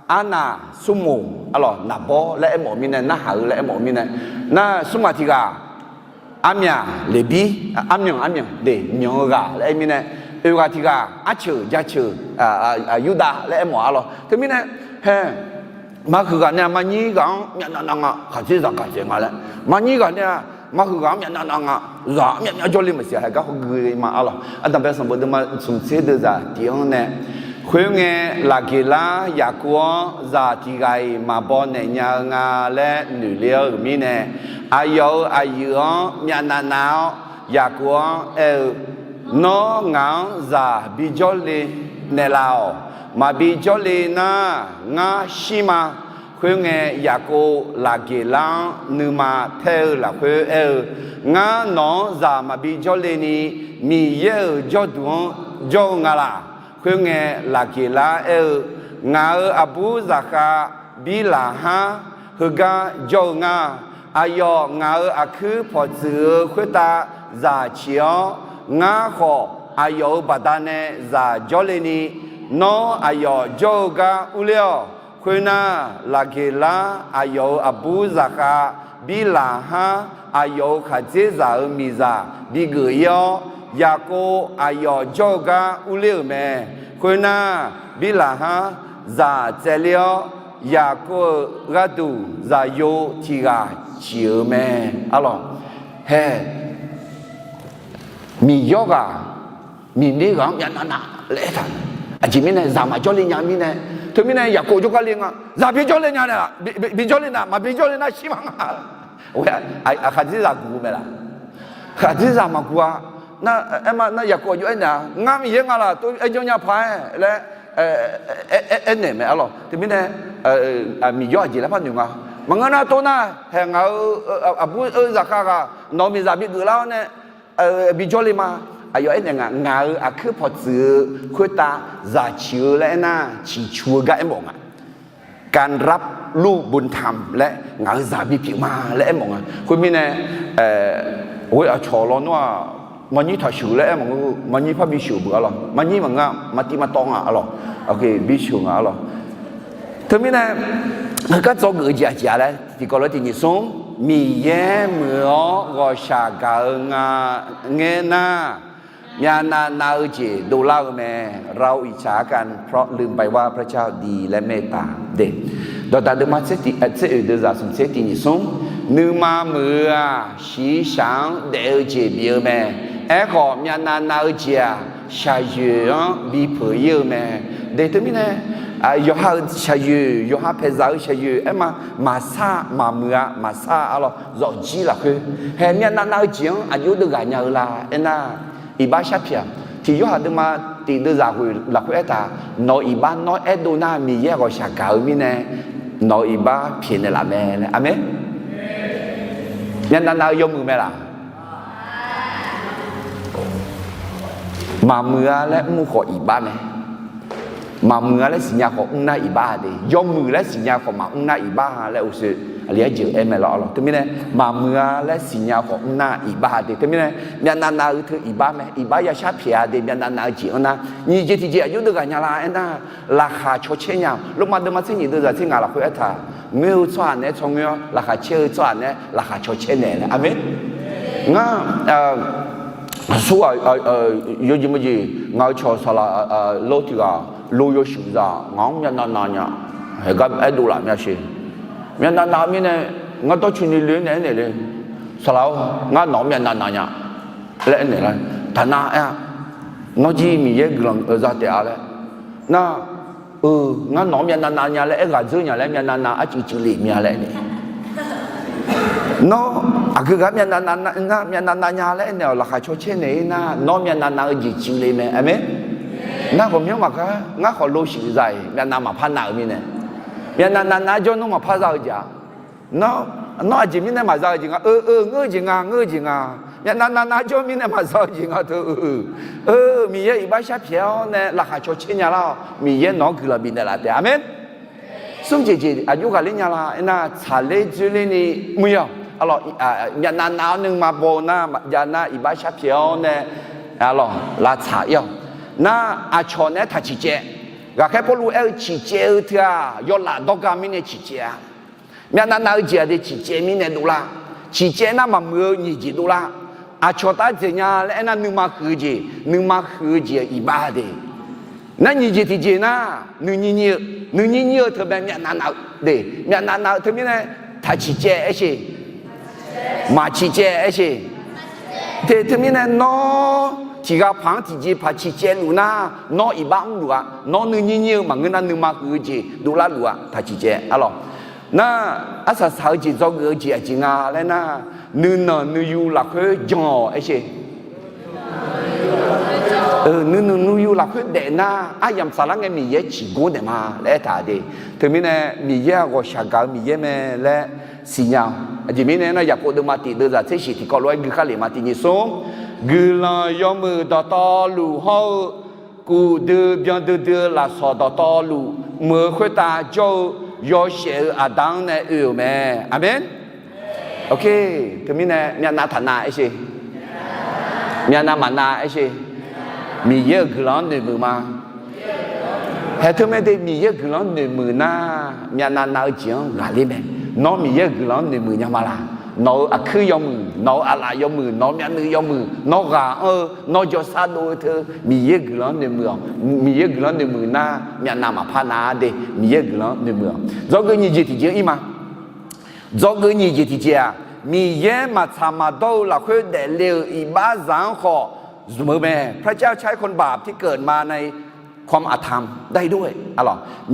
arnaq smrmoq, arlawq naqbawr laer aermawf-eu mirnae, narhaq-eu laer aermawf-eu mirnae, nar smrmaf tiq ghaq, armyaq leqbir, armyanq, armyanq de, myanq-eu ghaq laer aer mirnae, oeq ghaq tiq ghaq, arceuq jaceuq, Yurdav laer aermawf-a lawr. Teumirnae, hae, maqhuiq ghaq nae maqnyir ghaq-anr myavnav nav nga, khaqdzerzaq gaqdzaeq nga laer. Maqnyir ghaq nae maqhuiq ghaq-anr myavnav nav nga, zaq-anr myavmyav jawrle maqsiq haeq gar hawgui ma, arlawq. Ardanqbae sanqbof deuvma smqtser deuvzaq tiq-anr nae, Khoerngae, Laqgeqlar Yaqkov-anr zaq tiq ghaq-iq maqbaw naeq nya-eu nga laer noeqle-awr-euq mirnae, aqyawf-euq aqyuif-anr myavnav nav-awr, Yaqkov-anr aer-eu, Nawr ngaq-anr zaq bijawr le naeqlaf-awq. Maqbi jawrle nar, ngar shir ma. Khoerngae, Yaqkov Laqgeqlar-anr nuima taer-eu lafkhoer aer-eu, Ngar nawq-anr zaq maqbi jawrle ni, Miqyaer-euq jawrduq-anr jawr-eu nga laq? Khoerngae, Laqgeqlar aer-eu, Ngaq-euq aqbur zaqkhav Birlaqhar heugar jawr-eu nga. Aqyawf ngaq-euq aqkuir pawqtsuif-eu khoertav zaq ciq-awr, ngar khawf aqyawf-euq baqdanae zaq jawrle ni, nawr aqyawf jawr-eu gar urler-awq. Khoernar, Laqgeqlar aqyawf-euq aqbur zaqkhav Birlaqhar aqyawf-euq khaqdzerzaq-euq miqzaq bigeuf ir-awr, Yaqkov aqyawf jawr-eu gar urler-euq mae. Khoernar, Birlaqhar zaq tsaevler-awr, Yaqkov-euq gharduq zaqyo tiq ghaq ciq-euq mae. Arlawq, hae, Miqyaer ghaq, Miqyaer ghaq-anr myavnav nav laer aertaq-a. Aqjeq mirnae zaq maqjawr le nya mirnae, teumirnae Yaqkov jawrgar le nga. Zaq bijawr le nya nae, bijawr le nar, maqbi jawr le nar shir ma nga. Aqkhaqdzerzaq guq-eu mae laq? Khaqdzerzaq maqguq-a. Nar, aerma nar Yaqkov aqjox aernaeq-a, Ngar Miqyaer nga laq, tov aer jawr nya paq-aer laer aernaeq mae, arlawq. Teumirnae, Miqyaer aqjeq laer par noeq nga. Maqngeur nar, tov nar, haeq, ngaq-euq aqbur-eu zaqkhav ghaq nawq-eu miqzaq bigeuf lar-awr nae bijawr le ma. Aqyawf aernaeq nga, Ngaq-euq aqkuir pawqtsuif-eu khoertav zaq ciq-eu laer aernar, ciqcu-eu gar aermawf nga. การรับลูกบุญธรรม laer, ngaq-euq zaq bipyeuf ma laer aermawf nga. Khoermirnae, ghoe aqcawq lawnmr-aq, maqnyir taq sheuq laer aer maqngeur, maqnyir par bisheuq beuq arlawq. Maqnyir maqngeur, maqtiv maqtawv nga arlawq. Bisheuq nga arlawq. Teumirnae, heugar dzawgeuf-eu jeq aqjeq-a laer tiqkawv lof-aer tiqnyiq smr, Miqyaer muiq-awr ghawqshaq gaq-eu nga ngaer nar, Myavnav nav-eu jeq dovlar-eu mae. เราอิจฉากันเพราะลืมไปว่าพระเจ้าดีและเมตตา de. Dawqdaq deuvma tser oeq deuvzaq smq tser tiq nyiq smr. Nuima muiq-eu-aq, shiqshaq-anr daef-eu jeq bif-eu mae. Aerkhawf, myavnav nav-eu jeq-aq, shaqyoeq-anr bipeuq ir-eu mae. De teumirnae, yawqha-euq shaqyoeq, yawqha paeqzaq-eu shaqyoeq aerma, maqsar maqmuiq-a, maqsar-a lawr, zawqjir lafkhoer hae myavnav nav-eu jeq-anr aqjox deuv ghaq nya-eu la aernar, iqbax sharpyaeq-aq. Tiq Yorhaq deuvma tiq deuvzaq ghoeq lafkhoer aertaq, nawq-euq iqbax nawr aerdov nar Miqyaer ghawqshaq gaq-eu mirnae, nawq-euq iqbax pyaeqnaeq laf mae laer. Aqmeq. Myavnav nav-eu yawmuiq mae laf? Maqmuiq-a laer mr khawf iqbax mae. Maqmuiq-a laer siqnya khawf mrnar iqbax-a de. Yawmuiq laer siqnya khawf maqmr nar iqbax-a laer uqshoe aqli arjeuq aer mae lawr. Teumirnae maqmuiq-a laer siqnya khawf mrnar iqbax-a de. Teumirnae myavnav nav-eu teu iqbax mae. Iqbax yashar pyaeq-a de. Myavnav nav-eu jeq-anr nar nyiq jeq tiqjeq aqjox deuv ghaq nya la aernar, laqkhaq caw caer nya-awq. Lormav deuvma tser nyiq deuvzaq tser ngaq lafkhoer aertaq, ngoer-eu tsawrhaq naeq-aer tsawr ngoer-awr, laqkhaq caer-eu tsawrhaq naeq-aer laqkhaq caw caer naeq laer. Aqmeq. Ngar, aqsurghaq, yawjeq mawjeq ngaq-euq cawq saqlaq lor tiq ghaq lo yawshuif zaq ngaq-anr myavnav nav nya. Haeqgar aerdov laf mya sheq. Myavnav nav-eu mirnae ngar dawrcoeni loe-aer naeq aernaeq le. Saqlaq-or, ngar nawq-anr myavnav nav nya laer aernaeq lar. Taqnav aer-a, nawr jir Miqyaer guiqlanq za taef-a laer. Nar, eu, ngar nawq-anr myavnav nav nya laer aer ghaq dzeur nya laer myavnav nav arcuiv cuiv le mya laer aernaeq. Nawr aqgeu ghaq-anr myavnav nav nar, myavnav nav nya laer aernaeq-awq. Laqkhaq caw caer naeq-ir nar, nawr myavnav nav-eu jeq cuiv le mae. Aqmeq. Nar ghawqmyanr maqgar ngar khawf lo shuif za-iq myavnav maqpar nav-eu mirnae, myavnav nav nav-aer jawr nawr maqpar za-eu jeq-a. Nawr, nawr aqjeq mirnae maqza-eu jeq nga, eu, eu, ngeur-eu jeq nga, ngeur-eu jeq nga. Myavnav nav nav jawr mirnae maqza-eu jeq nga teu, eu, eu, Miqyaer iqbax sharpyaeq-awr nae laqkhaq caw caer nya lar-awq. Miqyaer nawq-anr guiqlanq bifnaeq laf taef. Aqmeq. Smr jeq jeq aqjox ghaqler nya la aernar, tsaqler dzoerler ni muiq-awq. Arlawq, myavnav nav-awr nuima baw-eu nar, maqjav nar iqbax sharpyaeq-awr nae, arlawq, lavtsaq ir-awq. Nar, aqcawq naeq-aer taq ciqcaev. Ghaqkhaer Pawrluv aer-eu ciqcaev-eu teu-aq, yawlaf dawrga mirnae ciqcaev-a. Myavnav nav-eu jeq-aq de ciqcaev mirnae dovlar. Ciqcaev nar maqmuiq-eu nyiq jeq dovlar. Aqcawq taf dzaeq nya laer aernar, nuima huiq-eu jeq, nuima huiq-eu jeq-aq iqbax de. Nar nyiq jeq tiqjeq nar, nuinyir nyir-eu, nuinyir nyir-eu teu bae myavnav nav-eu de. Myavnav nav-eu teumirnae taq ciqcaev aersheq, maq ciqcaev aersheq. Te teumirnae nawr tiq ghaq paq-anr tiqjeq paq ciqcaev luf nar, nawr iqbax mrluf-a. Nawr nuinyir nyir-eu maqngeur nar, nuima huiq-eu jeq dovlar luf-a. Taq ciqcaev arlawq. Nar, arsaq saq-eu jeq dzawgeuf-eu jeq aqjeq nga laer nar, nuinanq nuiyu lafkhoer jan-awq aersheq. Nuinanq nuiyu lafkhoer daef nar, aryamq saflar ngae Miqyaer ciqgor naeq ma laer aertaq de. Teumirnae Miqyaer-aq ghawqshaq gaq-eu Miqyaer mae laer siqnya-awq. Aqjeq mirnae nar, Yaqkov deuvma tiq deuvzaq tser shiq tiqkawv lof-aer gui khar lef ma. Tiq nyiq smr, guiqlanq yawmuiq dawqtawvluf hawr-eu, kuf dui byan duidui-eu lafsawq dawqtawvluf, meuq-eu khoertav jawr-eu yawshaef-eu aqda-anr nae oe-euq mae. Aqmeq. Teumirnae myavnav taq nav aersheq, myavnav maqnav aersheq. Miqyaer-euq guiqlanq-anr noeqmuiq ma. Haeq teu mae de, Miqyaer-euq guiqlanq-anr noeqmuiq nar, myavnav nav-eu jeq-anr ghaqler mae. Nawr Miqyaer-euq guiqlanq-anr noeqmuiq nya ma laq? Nawq-euq aqkuir yawmuiq, nawq-euq aqlaf yawmuiq, nawq-euq myavnuiv yawmuiq, nawr ghaq anr-eu, nawr jawrsar dov-eu teu Miqyaer-euq guiqlanq-anr noeqmuiq-awq. Miqyaer-euq guiqlanq-anr noeqmuiq nar, myavnav maqpar nav-a de. Miqyaer-euq guiqlanq-anr noeqmuiq-awq. Dzawgeuf nyiq jeq tiqjeq-anr ir ma. Dzawgeuf nyiq jeq tiqjeq-aq, Miqyaer maqtsaq maqdawr-eu lafkhoer daefle-euq iqbaxzaq-anr khawf zmq-eu mae. พระเจ้าใช้คนบาปที่เกิดมาในความอธรรมได้ด้วย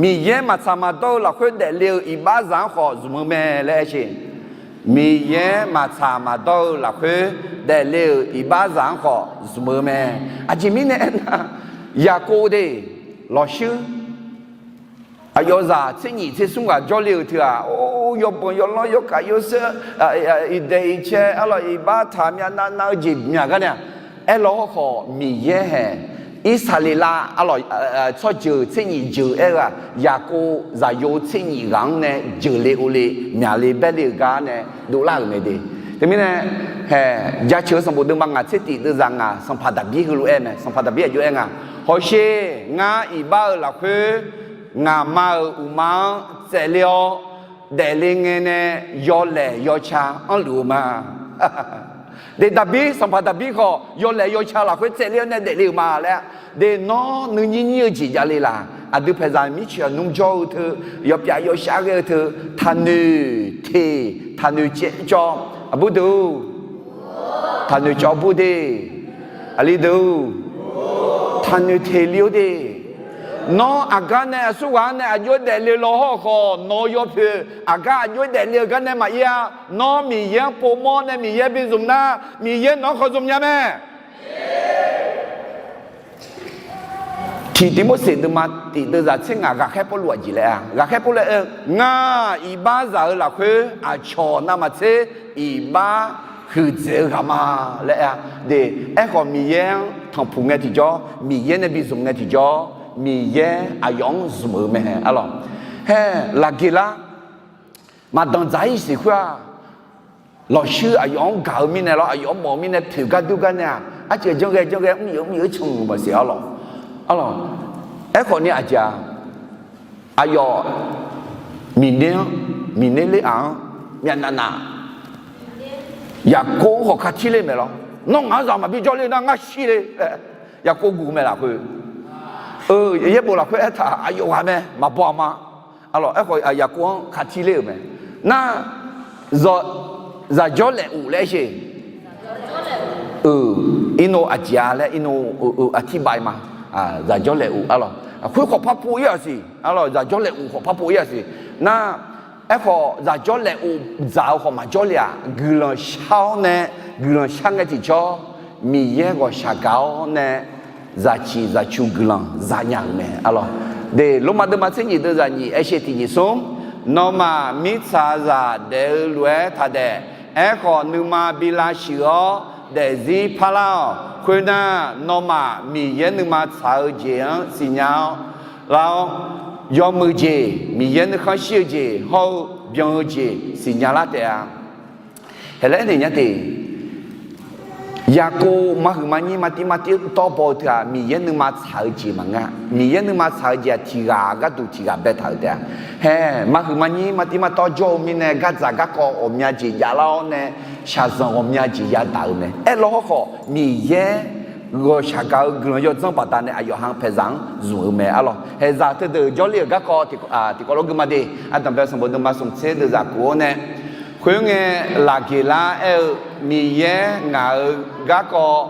Miqyaer maqtsaq maqdawr-eu lafkhoer daefle-euq iqbaxzaq-anr khawf zmq-eu mae laer aersheq. Miqyaer maqtsaq maqdawr-eu lafkhoer daefle-euq iqbaxzaq-anr khawf zmq-eu mae. Aqjeq mirnae aernar, Yaqkov de, lawqshuir aqyawfzaq tser nyiq tser smr ghaq jawrle-euq teu-aq, or, yawbanq yawlanr yawkaq yawseur, iqdaeq iqcae arlawq, iqbax taq myavnav nav-eu jeq myaq gar nae-aq, aerlawr khawf Miqyaer haeq Irsaqleqlav arlawq, tsawrjeuq tser nyiq jeuq aer-eu-aq, Yaqkov zaqyo tser nyiq ghaq-anr nae jeuqle ovle myaqle baerle-euq gar nae dovlar-euq mae de. Teumirnae, haeq, Jaceuq-eu sanqbof deuvma ngaq tser tiq deuvzaq ngaq, sanqpaq Daqbir heulof-aer mae. Sanqpaq Daqbir aqjox aer nga, Hawsher, ngar iqbax-euq lafkhoer ngaqma-euq uqma-anr tsaevle-awr daefle ngae nae yawlaeq yawca anrluf-eu ma. De, Daqbir, sanqpaq Daqbir khawf yawlaeq yawca lafkhoer tsaevler-awr nae daefle-euq ma laer. De, nawr nuinyir nyir-eu jeq javle laq? Aqdui paeqzaq mirtsoeq-aq nmr jawr-eu teu, yawpyav yawshar ghae-eu teu, taqnoeq teq, taqnoeq caev cawv. Aqbur deuq-or, taqnoeq cawv bur de. Aqli deuq-or, taqnoeq teq li-or de. Nawr aqgar nae aqsurghaq-anr nae aqjox-aer daefle law hawr khawf, nawq-eu yawpoeq aqgar aqjox-aer daefle-eu gar nae maqir-a. Nawr Miqyaer-anr povmawr nae Miqyaer bizmq nar, Miqyaer nawq-anr khawf zmq nya mae. Tiq Tiqmorseq deuvma tiq deuvzaq tser ngaq ghaqkhaer Pawrluv aqjeq laer-a. Ghaqkhaer Pawrluv aer-eu, ngar iqbax zaq-eu lafkhoer aqcawq navmaqtser iqbax huiqdzaeq-eu ghaq ma laer aer-a. De, aerkhawf Miqyaer-anr tanqpuq ngae tiqjawr, Miqyaer nae bizmq ngae tiqjawr, Miqyaer aqyawf-anr zmq-euq mae. Arlawq, haer laqgeq lar, maqdanq dzaq-ir siq khoer-aq, lawqshuir aqyawf-anr gaq-eu mirnae lawr, aqyawf-anr mawf-eu mirnae poeq gar dur gar nae-aq, arciq janr ghae janr ghae mr-euq mr-euq-aer can-euq maqsiq arlawq. Arlawq, aerkhawf ni aqjeq-aq, aqyawf Miqner-anr, Miqner ler-aq-anr myavnav nav Yaqkov-anr khawf katir ler mae lawr. Nawr ngaq-anr zaq maqbi jawrler nar ngar shir le. Yaqkov guq mae lafkhoer. Eu, yaerbof lafkhoer aertaq aqyawf ghaq mae maqbaw aqma. Arlawq, aerkhawf Yaqkov-anr katir ler-euq mae. Nar, zaq jawrlaeq of laer aer sher. Eu, irnov aqjeq-a laer irnov eu, eu, aqtirbav ma. Zaq jawrlaeq of arlawq, khoer khawf par pov-ir-aq siq. Arlawq, zaq jawrlaeq of khawf par pov-ir-aq siq. Nar, aerkhawf zaq jawrlaeq of dzaq-eu khawf maqjawr le-aq, guiqlanq shar-awr nae, guiqlanq shar ngae tiqjawr, Miqyaer ghawqshaq gaq-awr nae, zaqciq zaqcu guiqlanq zanya-euq mae. Arlawq, de, Lormav deuvma tser nyiq deuvzaq nyiq aer sher tiq nyiq smr, nawmaf mirtsaqzaq daef-eu lof-aer taq daef. Aerkhawf nuima bi lavshuif-awr daefzir parlar-awq. Khoernar, nawmaf Miqyaer nuima tsaq-eu jeq-anr siqnya-awr lar-awr, yawmuiq jeq, Miqyaer nuikhanr shir-eu jeq hawr-eu byan-eu jeq siqnya lar taef-a. Haeq laer aernaeq nya te. Yaqkov maqhuiq maqnyir maqtiv maqtiv tawv baw-eu teu-aq, Miqyaer nuima tsaq-eu jeq maqngeur-a. Miqyaer nuima tsaq-eu jeq-aq, tiq ghaq gharduq tiq ghaq baetaq-euq taef-a. Haeq, maqhuiq maqnyir maqtiv maqtawv jawr-eu mirnae, gardzaq garkawv ghawqmya jeq jav lar-awr nae, shaqzanq ghawqmya jeq yadaq-euq mae. Aerlawr hawrkhawf, Miqyaer ghawqshaq gaq-eu guiqlanq yawdzanr baqdanae aqyawf ha paeqzaq-anr zmq-eu mae. Arlawq, haeqzaq teudeuq jawrle-euq garkawv tiqkawv lor guima de, Ardanqbae sanqbof deuvma smq tser deuvzaq kof-awr nae, khoerngae laqgeq lar aer-eu, Miqyaer ngaq-euq garkawv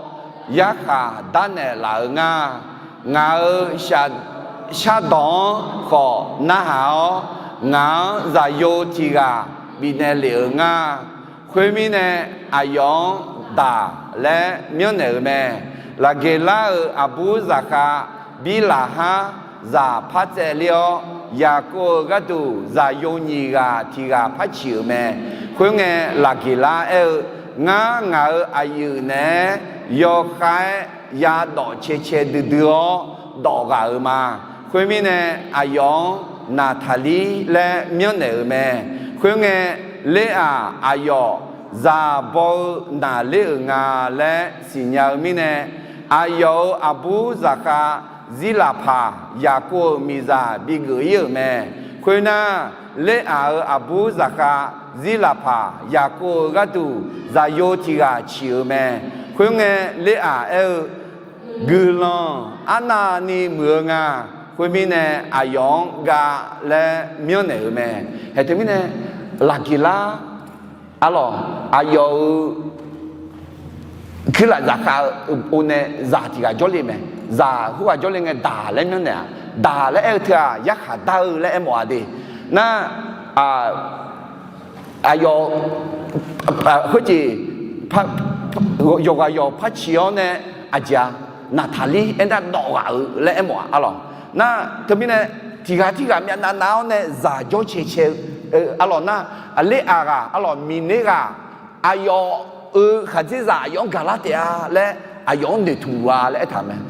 yarkhaq darnaeq laf-eu nga. Ngaq-euq shardawq-anr khawf narhaq-awr, ngaq-anr zaqyo tiq ghaq bifnaeq lef-euq nga. Khoermirnae, aqyawf-anr daq laer myanrnaeq-euq mae. Laqgeq lar-euq aqbur zaqkhav Birlaqhar zaq par tsaevler-awr, Yaqkov-euq gharduq zaqyo nyiq ghaq tiq ghaq par ciq-euq mae. Khoerngae, laqgeq lar aer-eu, ngar ngaq-euq aqyuif naeq-aer yawkhav-aer yadawf cae cae duidui-awr dawf ghaq-euq ma. Khoermirnae, aqyawf-anr Naqtaqlir laer myanrnaeq-euq mae. Khoerngae, Leraq aqyawf zaq baw-eu naqler-euq nga laer siqnya-eu mirnae, aqyawf-euq aqbur zaqkhav Zirlaqpaq Yaqkov-euq miqzaq bigeuf-ir-euq mae. Khoernar, Leraq-euq aqbur zaqkhav Zirlaqpaq Yaqkov-euq gharduq zaqyo tiq ghaq ciq-euq mae. Khoerngae, Leraq aer-eu, guiqlanq arnavni muiq-eu nga. Khoermirnae, aqyawf-anr ga laer myanrnaeq-euq mae. Haeq teumirnae, laqgeq lar, arlawq, aqyawf-euq kuirlaf zaqkhav-eu nae zaq tiq ghaq jawrle mae. Zaq khoerghaq jawrle ngae daq laer myanrnaeq-a. Daq laer aer-eu teu-aq, yarkhaq dar-eu laer aermawf-a de. Nar, aqyawf khoerjeq yawqghaq yawq par ciq-awr nae, aqjeq-a, Naqtaqlir aernar dawf ghaq-euq laer aermawf-a arlawq. Nar teumirnae, tiq ghaq tirghaq myavnav nav-awr nae zaq jawr cae cae-eu arlawq nar, Aqler aq ghaq arlawq, Miqner ghaq, aqyawf-euq khaqdzerzaq aqyawf-anr gaqlar taef-a laer aqyawf-anr noeqtmq luf-a laer aertaq mae.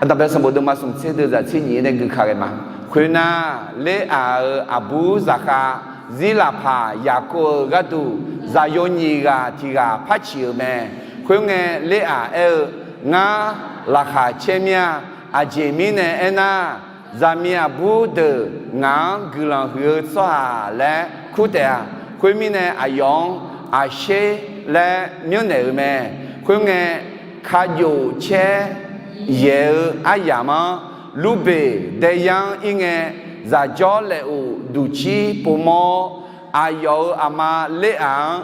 Ardanqbae sanqbof deuvma smq tser deuvzaq tser nyiq nae guikaq ghae ma. Khoernar, Leraq-euq aqbur zaqkhav Zirlaqpaq Yaqkov-euq gharduq zaqyo nyiq ghaq tiq ghaq par ciq-euq mae. Khoerngae, Leraq aer-eu, ngar laqkhaq caer mir-a. Aqjeq mirnae aernar, zaqmiq aqbur deuq ngaq-anr guiqlanq huiq-eu tsawrhaq laer kur taef-a. Khoermirnae, aqyawf-anr aqsher laer myanrnaeq-euq mae. Khoerngae, kaqjof caer yaeq-eu aryamq-anr Lurbeq daeyar-anr ir ngae, zaqjawr laequf duqcir povmawr-awr, aqyawf-euq aqma Ler-aq-anr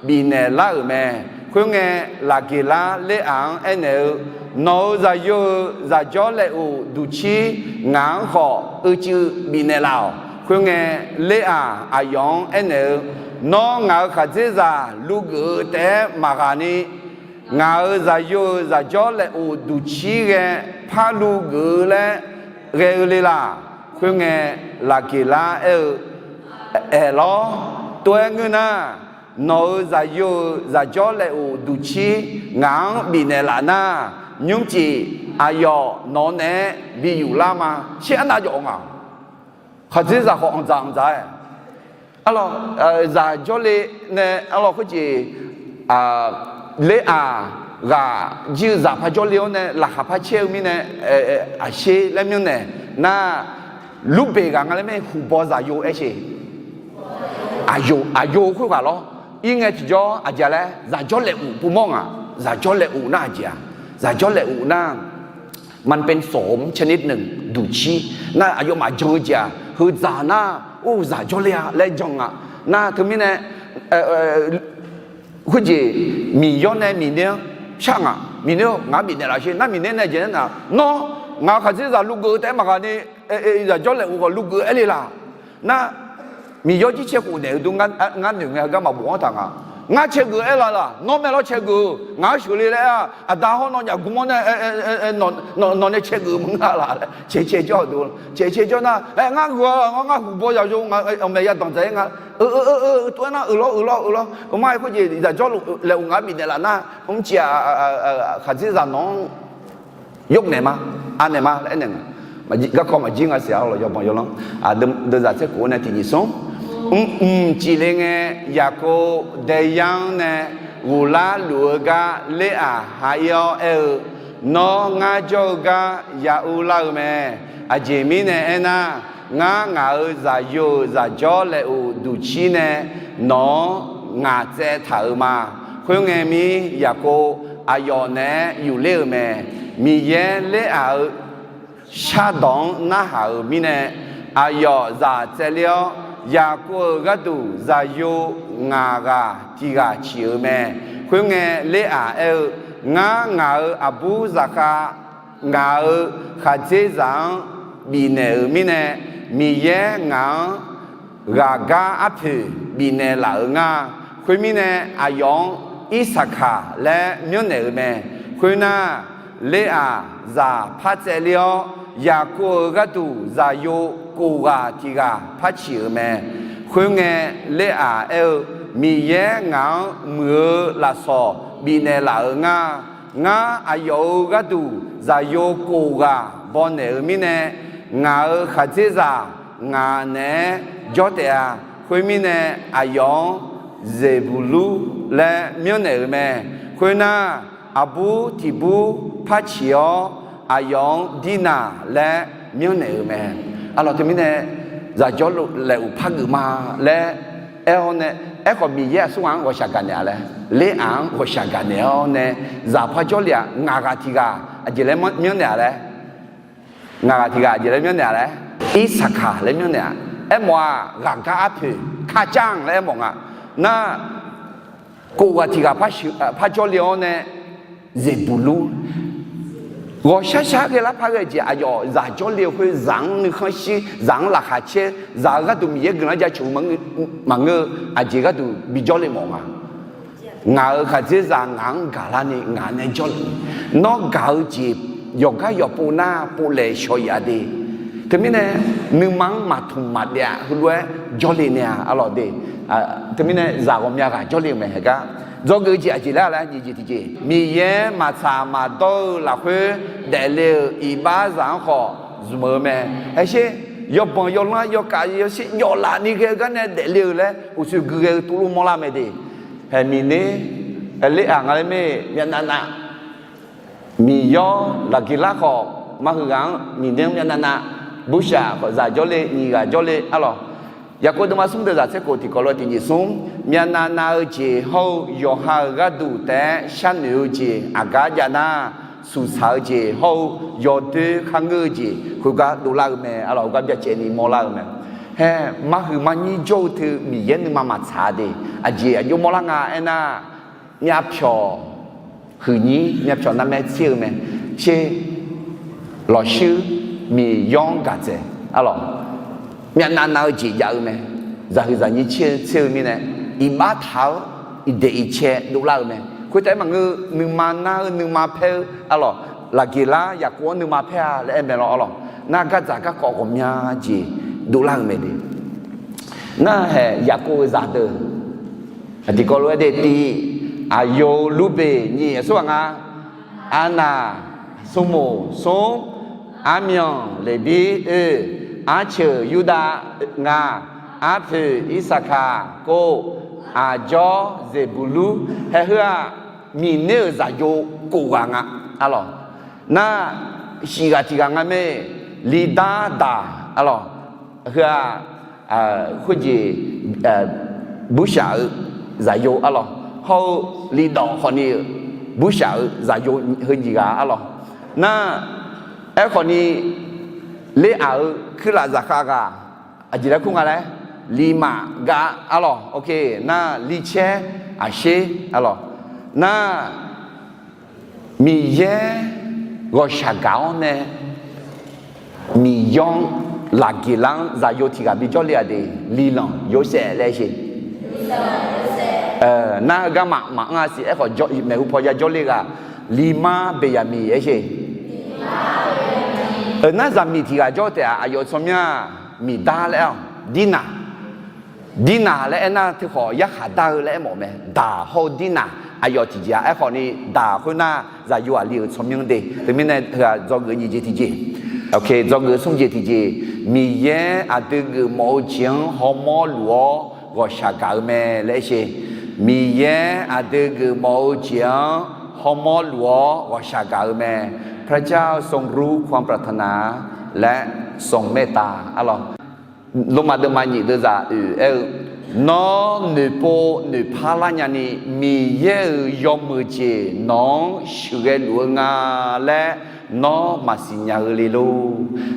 bifnaeq lar-euq mae. Khoerngae, Laqgeqlar Ler-aq-anr aernaeq-eu, Nawq-euq zaqyo-euq zaqjawr laequf duqcir ngaq-anr khawf uicuiv bifnaeq laf-awq. Khoerngae, Ler-aq aqyawf-anr aernaeq-eu, Nawr ngaq-euq khaqdzerzaq luv geuf-eu taef-aer maqghaq ni, ngaq-euq zaqyo-euq zaqjawr laequf duqcir ghae parluv geuf-eu laer ghae-eu le laq? Khoerngae, Laqgeqlar aer-eu, Aerlawr, tov-aer ngeur nar, nawq-euq zaqyo-euq zaqjawr laequf duqcir ngaq-anr bifnaeq laf nar, nymrcif aqyawf nawq-eu naeq-aer bi yuflar ma. Shir arnav jawf-eu nga. Khaqdzerzaq khawf anqdzaq anqdzaq-aer, arlawr, zaqjawr le nae arlawr khoerjeq, Ler-aq ghaq jir-eu zaq par jawr le-awr nae laqkhaq par caer-eu mirnae, aqsher laer myanrnaeq nar, Lurbeq ghaq nga laer mae, huqbaw zaqyo aer sheq. Aqyawf, aqyawf-eu khoerghaq lawr. Ir ngae tiqjawr aqjeq laer zaqjawr laequf povmawr ngaq. Zaqjawr laequf nar aqjeq-aq, zaqjawr laequf nar มันเป็นโสมชนิดหนึ่ง duqcir nar aqyawfmaf jan-eu jeq-aq, heu dzaq nar, or zaq jawrle-a laer jan nga. Nar teumirnae, khoerjeq Miqyaer nae Miqner-anr shar ngaq. Miqner-or, ngaq-anr bifnaeq laf sher nar, Miqner nae jeq nar, nawr ngaq-euq khaqdzerzaq luv geuf-eu taef-aer maqghaq ni, zaq jawrle-euq khawf luv geuf-eu aer le laq? Nar, Miqyaer jircaer khof naeq-eu dur ngar noeq ngae heugar maqbof-anr taq nga. Ngar cae geuf-eu aer laf laq? Nawr mae lawr cae geuf-eu, ngaq-anr sheuqle laer-a, aqda hawr nawnyaf gm-awr nae nawq nae cae geuf maqngeur-a laq laer caeq cae jawr-eu dur. Caeq cae jawr nar, aer, ngar gheu-a, ngar huqbaw zaqyo nga, maeq yadanq dzaq-aer nga. Eu eu eu eu, tov-aer nar, euq lawr, euq lawr, euq lawr, euq mar-aer khoerjeq zaq jawrle-euq ngaq-anr bifnaeq laf nar, mrcif-aq, khaqdzerzaq nawq-anr yawr naeq ma, anaeq ma laer aernaeq nga. Garkawv maqjir nga siq-a lawq, yawbanq yawlanr, deuvzaq tsaer khof-awr nae tiqnyif smr, mrmq cifle ngae, Yaqkov daeyar-anr nae ghoflar luf-eu gar Ler-aq ha ir-awr aer-eu, Nawr ngar jawr-eu gar ya urlar-eu mae. Aqjeq mirnae aernar, ngar ngaq-euq zaqyo-euq zaq jawr laequf duqcir nae nawq-anr ngaq tsaev taq-euq ma. Khoerngae mir Yaqkov aqyawf naeq-aer yufler-euq mae. Miqyaer Ler-aq-euq shardawq-anr narhaq-euq mirnae, aqyawf zaq tsaevler-awr, Yaqkov-euq gharduq zaqyo ngaq ghaq tiq ghaq ciq-euq mae. Khoerngae, Ler-aq aer-eu, Ngar ngaq-euq aqbur zaqkhav, ngaq-euq khaqdzerzaq-anr bifnaeq-euq mirnae, Miqyaer ngaq-anr ghaqgar arpoeq bifnaeq laf-euq nga. Khoermirnae, aqyawf-anr Irsaqkaq laer myanrnaeq-euq mae. Khoernar, Ler-aq zaq par tsaevler-awr, Yaqkov-euq gharduq zaqyo kof ghaq tiq ghaq par ciq-euq mae. Khoerngae, Ler-aq aer-eu, Miqyaer ngaq-anr muiq-eu lafsawq bifnaeq laf-euq nga. Ngar aqyawf-euq gharduq zaqyo kof ghaq bawnaeq-euq mirnae, ngaq-euq khaqdzerzaq ngaq naeq-aer jawr taef-a. Khoermirnae, aqyawf-anr Zeqbuqlur laer myanrnaeq-euq mae. Khoernar, aqbur tiq bur par ciq-awr, aqyawf-anr Dirnaq laer myanrnaeq-euq mae. Arlawq, teumirnae zaqjawr laequf par geuf ma laer aer-awr nae, aerkhawf Miqyaer aqsur ghaq-anr ghawqshaq gaqnaeq-a laer, Ler-aq-anr ghawqshaq gaqnaeq-awr nae, zaq par jawrle-aq ngaq ghaq tiq ghaq aqjeq laer myanrnaeq-a laer, ngaq ghaq tiq ghaq aqjeq laer myanrnaeq-a laer, Irsaqkaq laer myanrnaeq-a. Aermawf-aq, ghaqgar arpoeq, ค่าจ้าง laer aermawf nga. Nar, kof ghaq tiq ghaq par jawrle-awr nae, Zeqbuqlur, ghawqshaq shaq ghae lar par ghae jeq, aqyawf zaq jawrle-eu khoer zaq-anr nuikhanr shir, zaq-anr laqkhaq caer, zaq-euq gharduq Miqyaer guiqlanq jaceuq-eu maqngeur-eu aqjeq gharduq bijawrle mawf nga. Ngaq-euq khaqdzerzaq ngaq-anr gaqlarni ngaq nae jawrle. Nawr gaq-eu jeq yawqgar yawqpov nar povlaeq shawq-iq-a de. Teumirnae, nuima-anr maqtmq maqdaef-a heulof-aer jawrle nae-a arlawq de. Teumirnae zaq ghawqmya ghaq jawrle-eu mae heugar. Dzawgeuf-eu jeq aqjeq laer-a laer nyiq jeq tiqjeq, Miqyaer maqtsaq maqdawr-eu lafkhoer daefle-euq iqbaxzaq-anr khawf zmq-eu mae. Haesher, yawbanq yawlanr yawkaf yawsher yawflaf ni ghae-eu gar nae daefle-eu laer uqshoe gui ghae-eu tuvluf mawrlar mae de. Haeq Miqner, Ler-aq nga laer mae, myavnav nav, Miqyaer Laqgeqlar khawf mar heughaq-anr Miqner-anr myavnav nav, burshaq khawf zaq jawrle nyiq ghaq jawrle arlawq. Yaqkov deuvma smr deuq zaq tser khof tiqkawv lof-aer tiq nyiq smr, myavnav nav-eu jeq hawr-eu yawqha-euq gharduq taef-aer sharnoeq-eu jeq aqgar jav nar, suqsaq-eu jeq hawr-eu yawdoer kharngeur-eu jeq khoergar dovlar-eu mae. Arlawq, heugar byacaevni mawrlar-eu mae. Haer, marhuiq marnyir jawr-eu teu Miqyaer nuima maqtsaq-a de. Aqjeq aqjox mawrlar nga aernar, myavpyawq huiqnyir, myavpyawq narmaer tser-eu mae. Tser, lawqshuir, miqyaer-anr gaqdzaeq. Arlawq, myavnav nav-eu jeq jav-eu mae. Zaqhuiq zaqnyir tser-eu mirnae, iqbax taq-awr iqdaeq iqcae dovlar-eu mae. Khoertaef-aer maqngeur, nuima nar-eu nuima paer-eu, arlawq, Laqgeqlar Yaqkov-anr nuima paer-a laer aer mae lawr. Arlawq, nar gardzaq garkawv ghawqmya jeq dovlar-eu mae de. Narhaeq Yaqkov-eu zaqdeuq, tiqkawv lof-aer de, tiq, aqyawf-euq Lurbeq, nyiq, aqsurghaq nga, arnaq, smrmuiq, smr, armyanq Leqbir, oe, arceuq Yurdav, nga, arpoeq Irsaqkaq, kov, aqjawr Zeqbuqlur. Haer heu-aq, miqner-euq zaqyo kov ghaq nga. Arlawq, nar, shif ghaq tiq ghaq nga mae, lidar daq. Arlawq, heu-aq, khoerjeq, burshaq-eu zaqyo. Arlawq, hawr-eu lidawq khawfni-euq burshaq-eu zaqyo heu nyiq ghaq. Arlawq, nar, aerkhawfni ler-aq-eu kuirlaf zaqkhav ghaq, aqjeq laer kur nga laer, limaf ga. Arlawq, nar, licaer aqsher. Arlawq, nar, Miqyaer ghawqshaq gaq-awr nae, Miqyaer-anr, Laqgeqlar-anr zaqyo tiq ghaq bijawr le-aq de, Lilanq Yorsaev laer aer sher. Nar heugar maf maqanr-a siq. Aerkhawf, maeqhu paw yajawr le ghaq, Limar Beqyaqmiq aer sher. Nar zaqmiq tiq ghaq jawr taef-aq, aqyawf-euq tsawrmyanr-aq, Miqdar laer-awq, Dirnaq. Dirnaq laer aernar, teukhawf yarkhaq dar-eu laer aermawf mae. Daq hawr-eu Dirnaq, aqyawf tiqjeq-a. Aerkhawfni, daq khoernar, zaqyo aqli-euq tsawrmyanr de. Teumirnae heu-aq, dzawgeuf nyiq jeq tiqjeq, dzawgeuf smr jeq tiqjeq, Miqyaer aqdui geufmawf-eu jeq-anr hawmawr luf-awr ghawqshaq gaq-eu mae laer aer sher. Miqyaer aqdui geufmawf-eu jeq-anr hawmawr luf-awr ghawqshaq gaq-eu mae. พระเจ้าทรงรู้ความปรารถนาและทรงเมตตา arlawq. Lormav deuvma nyiq deuvzaq oeq aer-eu, Nawr noeqpov noeqpar lar nyani, Miqyaer-euq yawmuiq jeq nawq-anr sheuqghae luf-eu nga laer nawr maqsiq nya-eu le lor.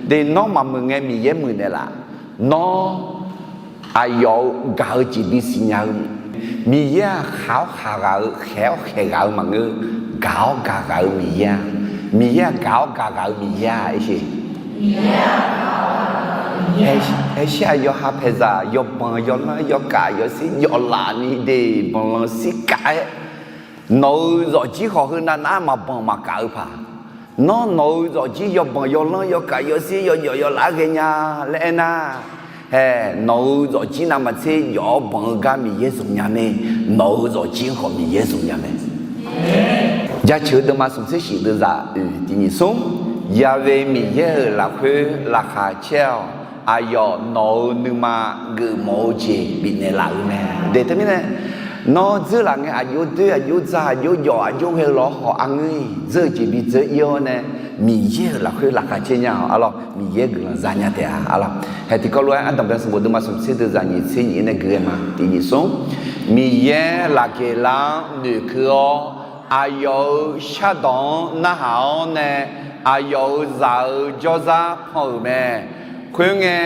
De, nawr maqmuiq ngae Miqyaer muiqnaeq laf. Nawr aqyawf-euq gaq-eu jeq bisiq nya-eu. Miqyaer-aq, khaq-awr khaq ghaq-eu, khaeq-awr khaeq ghaq-eu maqngeur. Gaq-awr gaq ghaq-eu Miqyaer-a. Miqyaer-aq, gaq-awr gaq ghaq-eu Miqyaer-a, aer sher. Aer shir-aq, yawqha paeqzaq yawbanq yawlanr yawkaf yawsir yawflaf ni de, banqlanq sirkaf-aer, nawq-euq zawqjir khawf heu navnav-aer maqbanq maqkaf-eu paq. Nawr nawq-euq zawqjir yawbanq yawlanr yawkaf yawsir yawjawf yawlaf-aer ghaenya laer aernar, hae, nawq-euq zawqjir navmaqtser jawf-awr banq-eu gar Miqyaer zmq nya mae. Nawq-euq zawqjir-anr khawf Miqyaer zmq nya mae. Jaceuq-eu deuvma smq tser shif deuvzaq oeq tiq nyiq smr, Yahweh Miqyaer-euq lafkhoer laqkhaq caer-awq. Aqyawf nawq-euq nuima geufmawf-eu jeq bifnaeq laf-euq mae. De, teumirnae, nawr dzeurlaf ngae aqjox doer aqjox dzaq aqjox jawf aqjox ghae-eu lawr khawf arngeur-iq dzeur-eu jeq bidzeur ir-awr nae, Miqyaer-euq lafkhoer laqkhaq caer nya-awq. Arlawr, Miqyaer guiqlanq za nya taef-a. Arlawr, hae tiqkawv lof-aer ardanq bae sanqbof deuvma smq tser deuvzaq nyiq tser nyiq-ir nae gui-aer ma. Tiq nyiq smr, Miqyaer Laqgeqlar-anr noeqkeuv-awr, aqyawf-euq shardawq-anr narhaq-awr nae, aqyawf-euq zaq-euq jawrzar pan-euq mae. Khoerngae,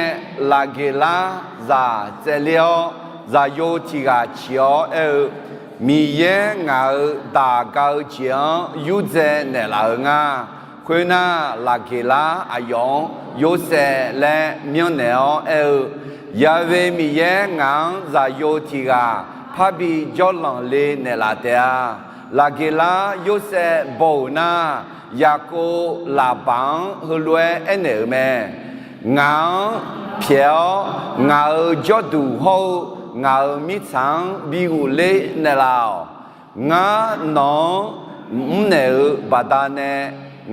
Laqgeqlar zaq tsaevler-awr, zaqyo tiq ghaq ciq-awr aer-eu, Miqyaer ngaq-euq daq ga-eu jeq-anr yurdzae naeqlaf-eu nga. Khoernar, Laqgeqlar aqyawf-anr Yorsaev laer myanrnaeq-awr aer-eu, Yahweh Miqyaer ngaq-anr zaqyo tiq ghaq parbi jawrlanq le naeqlaf taef-a. Laqgeqlar Yorsaev baw-euq nar, Yaqkov Laqbaq-anr heulof-aer aernaeq-euq mae. Ngaq-anr pyaeq-awr, ngaq-euq jawrduq hawr-eu ngaq-euq mirtsaq-anr bi ghofler naeqlaf-awq. Ngar nawq-anr mrnaeq-euq baqdanae,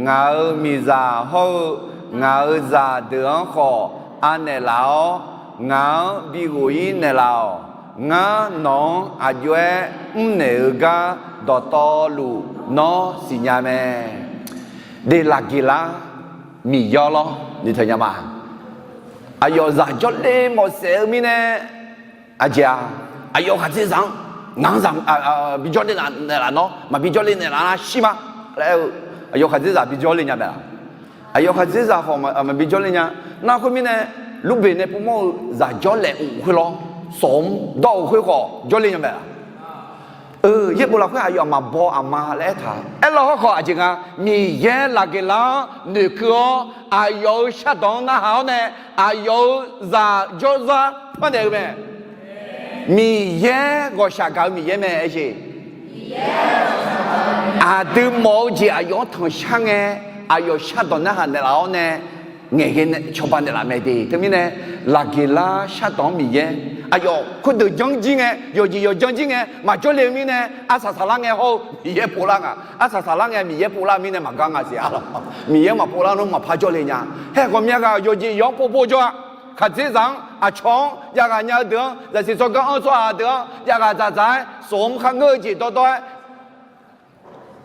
ngaq-euq miqzaq hawr-eu ngaq-euq zaqdeuq-anr khawf anaeq laf-awr, ngaq-anr bi ghof-ir naeqlaf-awq. Ngar nawq-anr aqjox-aer mrnaeq-eu gar dawqtawvluf nawr siqnya mae. De, Laqgeqlar Miqyaer lawr, noeqtaq nya ma. Aqyawf zaq jawrle mawf saef-eu mirnae, aqjeq-aq, aqyawf khaqdzerzaq-anr ngaq-anr zaq bi jawrle naeqlaf nawr maqbi jawrle naeqlaf nar shir ma laer aer-eu, aqyawf khaqdzerzaq bi jawrle nya mae laf? Aqyawf khaqdzerzaq khawf maqbi jawrle nya. Nar khoermirnae, Lurbeq nae puvmawr-eu zaq jawrlaef of khoer lawr, sawq-anr dawr-eu khoer khawf jawrle nya mae laf? Yaerbof lafkhoer aqyawf maqbaw aqma laer aertaq. Aerlawr hawrkhawf aqjeq nga, Miqyaer Laqgeqlar-anr noeqkeuv-awr, aqyawf-euq shardawq-anr narhaq-awr nae, aqyawf-euq zaq jawrzar parnaeq-eu mae. Miqyaer ghawqshaq gaq-eu Miqyaer mae aer jeq. Aqdui mawf-eu jeq aqyawf-anr tanqshar ngae, aqyawf shardawq narhaq naeqlaf-awr nae, ngaeqghae nae cawba naeqlaf mae de. Teumirnae, Laqgeqlar shardawq-anr Miqyaer, aqyawf khoerdeuq janr jir ngae, yawqjeq yawq janr jir ngae maqjawrle-eu mirnae, arsaq saqlar ngae hawr-eu Miqyaer povlar nga. Arsaq saqlar ngae Miqyaer povlar-eu mirnae maqgar nga siq-a lawq. Miqyaer-anr maqpovlar nar maqpar jawrle nya. Haeq ghawqmya ghaq yawqjeq yawq-anr povpov jawr-a. Khaqdzerzaq-anr, aqcawq-anr javghaq nya-eu deuq-anr, zaqsiq tsawrganr-anr tsawrhaq deuq-anr javghaq dzaqdzaq-aer, sawq-anr kharngeur-eu jeq dawrdawr-aer,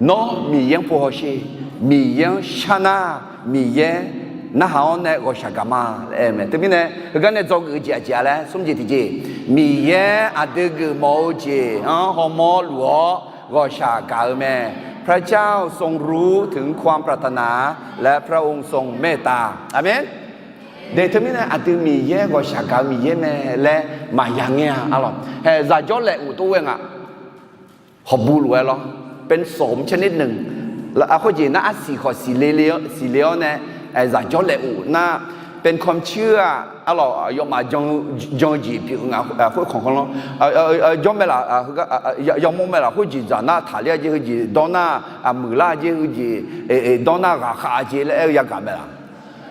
nawr Miqyaer-anr pov hawsher. Miqyaer-anr shar nar, Miqyaer narhaq-awr nae ghawqshaq gaq ma laer aer-eu mae. Teumirnae heugar nae dzawgeuf-eu jeq aqjeq-a laer smr jeq tiqjeq, Miqyaer aqdui geufmawf-eu jeq-anr hawmawr luf-awr ghawqshaq gaq-eu mae. พระเจ้าทรงรู้ถึงความปรารถนา และพระองค์ทรงเมตตา Aqmeq. De teumirnae aqdui Miqyaer ghawqshaq gaq-eu Miqyaer mae laer maqya ngaer-a lawq. Haeq zaq jawrlaef of tov ghae nga. ขอบู lof-aer lawr, เป็นสองชนิดหนึ่ง khoerjeq nar arsiq khawf siqle le-awr nae, zaq jawrlaef of nar, เป็นความเชื่อ arlawq, yawmaf jan-eu jeq pyeuf-eu nga khoerkhanq khanqlanr. Jawr mae laf, yamawr mae laf, khoerjeq dzaq nar taqler-a jeq, heujeq dawr nar muiqlar-a jeq, heujeq dawr nar ghaqkhav-a jeq laer aer-eu yagaq mae laf?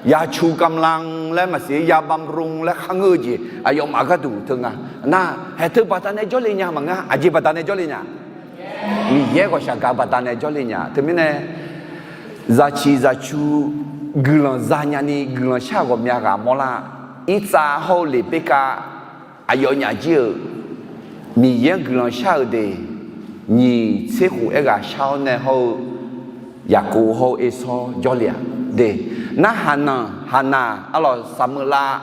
อย่าชูกำลัง laer maqsiq, อย่าบำรุง laer kharngeur-eu jeq aqyawfmaf gharduq teu nga. Nar haeq teu baqdanae jawrle nya maqngeur, aqjeq baqdanae jawrle nya? Miqyaer ghawqshaq gaq-eu baqdanae jawrle nya. Teumirnae zaqciq zaqcu guiqlanq zanya ni guiqlanq shar-eu ghawqmya ghaq mawrlar. Irtsav hawr-eu Leqbekav aqyawfnyaf jir-euq Miqyaer-anr guiqlanq shar-euq de, nyiq tser khof aerghaq shar-awr nae hawr-eu Yaqkov hawr-eu Ersawr jawrle-aq de. Narhaq nanq haqnaq arlawq Saqmeuqlav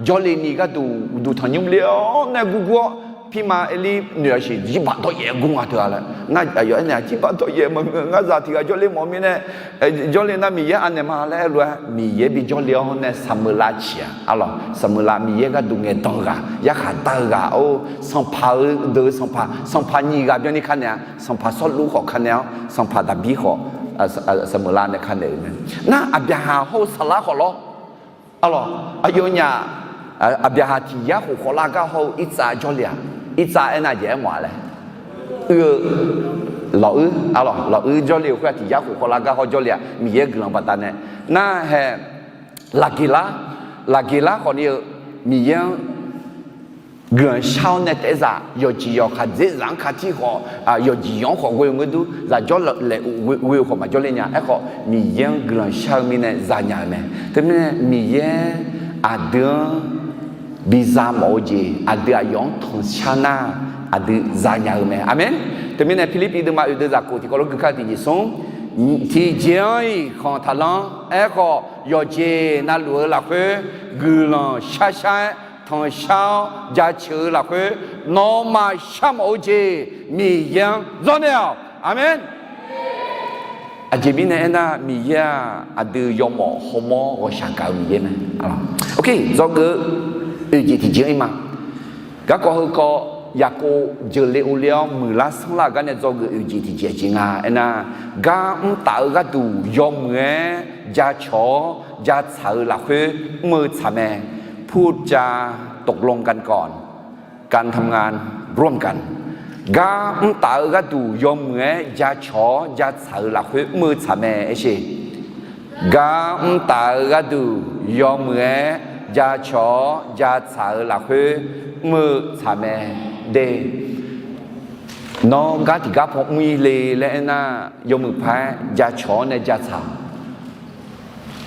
jawrle ni gharduq uqduq tanqnymr le-awr nae gurgur-awr, pirma Erlir noeq-a siq, jirbaq dawryaef gur nga teu-a laer. Nar aqyawf aernaeq-aq, jirbaq dawryaef maqngeur, ngar zaq tiq ghaq jawrle mawf-eu mirnae, jawrle nar Miqyaer anaeq ma laer aer lof-aer, Miqyaer bi jawrle-awr nae Saqmeuqlav ciq-aq arlawq, Saqmeuqlav Miqyaer gharduq ngaeqdan-eu ghaq, yarkhaq dar-eu ghaq-or, sanqpaq-eu deuq-eu sanqpaq, sanqpaq nyiq ghaq byanni ka naeq-a. Sanqpaq Sawrluv khawf ka naeq-awr, sanqpaq Daqbir khawf, Saqmeuqlav nae ka naeq-euq mae. Nar Aqbyaqhaq hawr-eu Saqlar khawf lawr, arlawq, aqyawfnyaf Aqbyaqhaq tiq yar khof khawvlar gar hawr-eu Irtsav jawrle-aq, Irtsav aernar jeq aermawf-a laer, uir-eu lawq uir, arlawq, lawq uir jawrle-eu khoer-aq, tiq yar khof khawvlar gar hawr jawrle-aq, Miqyaer guiqlanq baqdanae. Nar hae Laqgeqlar, Laqgeqlar khawfni-eu Miqyaer-anr guiqlanq shar-awr nae taef-aer zaq, yawqjeq yawq khaqdzerzaq-anr katir khawf, yawqjeq yawq-anr khawf ghoe-eu ngeur dur, zaq jawrlaef of ghoe-eu khawf maqjawr ler nya. Aerkhawf Miqyaer-anr guiqlanq shar-eu mirnae zanya-euq mae. Teumirnae Miqyaer aqdui-anr biza mawf-eu jeq, aqdui aqyawf-anr tanqshar nar, aqdui zanya-eu mae. Aqmeq. Teumirnae Pirlirpiv deuvma oeq deuv zaqkhof tiqkawv lof gui kar-eu tiqjeq smr, tiqjeq-anr-iq khanq taqlanr. Aerkhawf yawqjeq navluf-eu lafkhoer guiqlanq sharshar-aer tanqshar-awr jaceuq-eu lafkhoer, nawmaf sharmawf-eu jeq Miqyaer-anr dzawrnaeq-awq. Aqmeq. Aqjeq mirnae aernar, Miqyaer-aq aqdui yawmawf hawmawr ghawqshaq gaq-eu Miqyaer mae. Dzawgeuf-eu oeq jeq tiqjeq-anr ir ma. Garkawv heukawv Yaqkov jeuqle ovle-awr muiqlar sanrlar-euq gar nae dzawgeuf oeq jeq tiqjeq aqjeq nga aernar, gar mr taf-eu gharduq yawmuiq-aer jacawq-awr jatsaq-eu lafkhoer mr-eu tsaq mae. พูดจาตกลงกันก่อน การทำงานร่วมกัน Gar mr taf-eu gharduq yawmuiq-aer jacawq-awr jatsaq-eu lafkhoer mr-eu tsaq mae aershe. Gar mr taf-eu gharduq yawmuiq-aer jacawq-awr jatsaq-eu lafkhoer mr-eu tsaq mae de. Nawr gar tiqgar paw mr-ir le laer aernar, yawmuiq paq-aer jacawq-awr nae jatsaq-awq.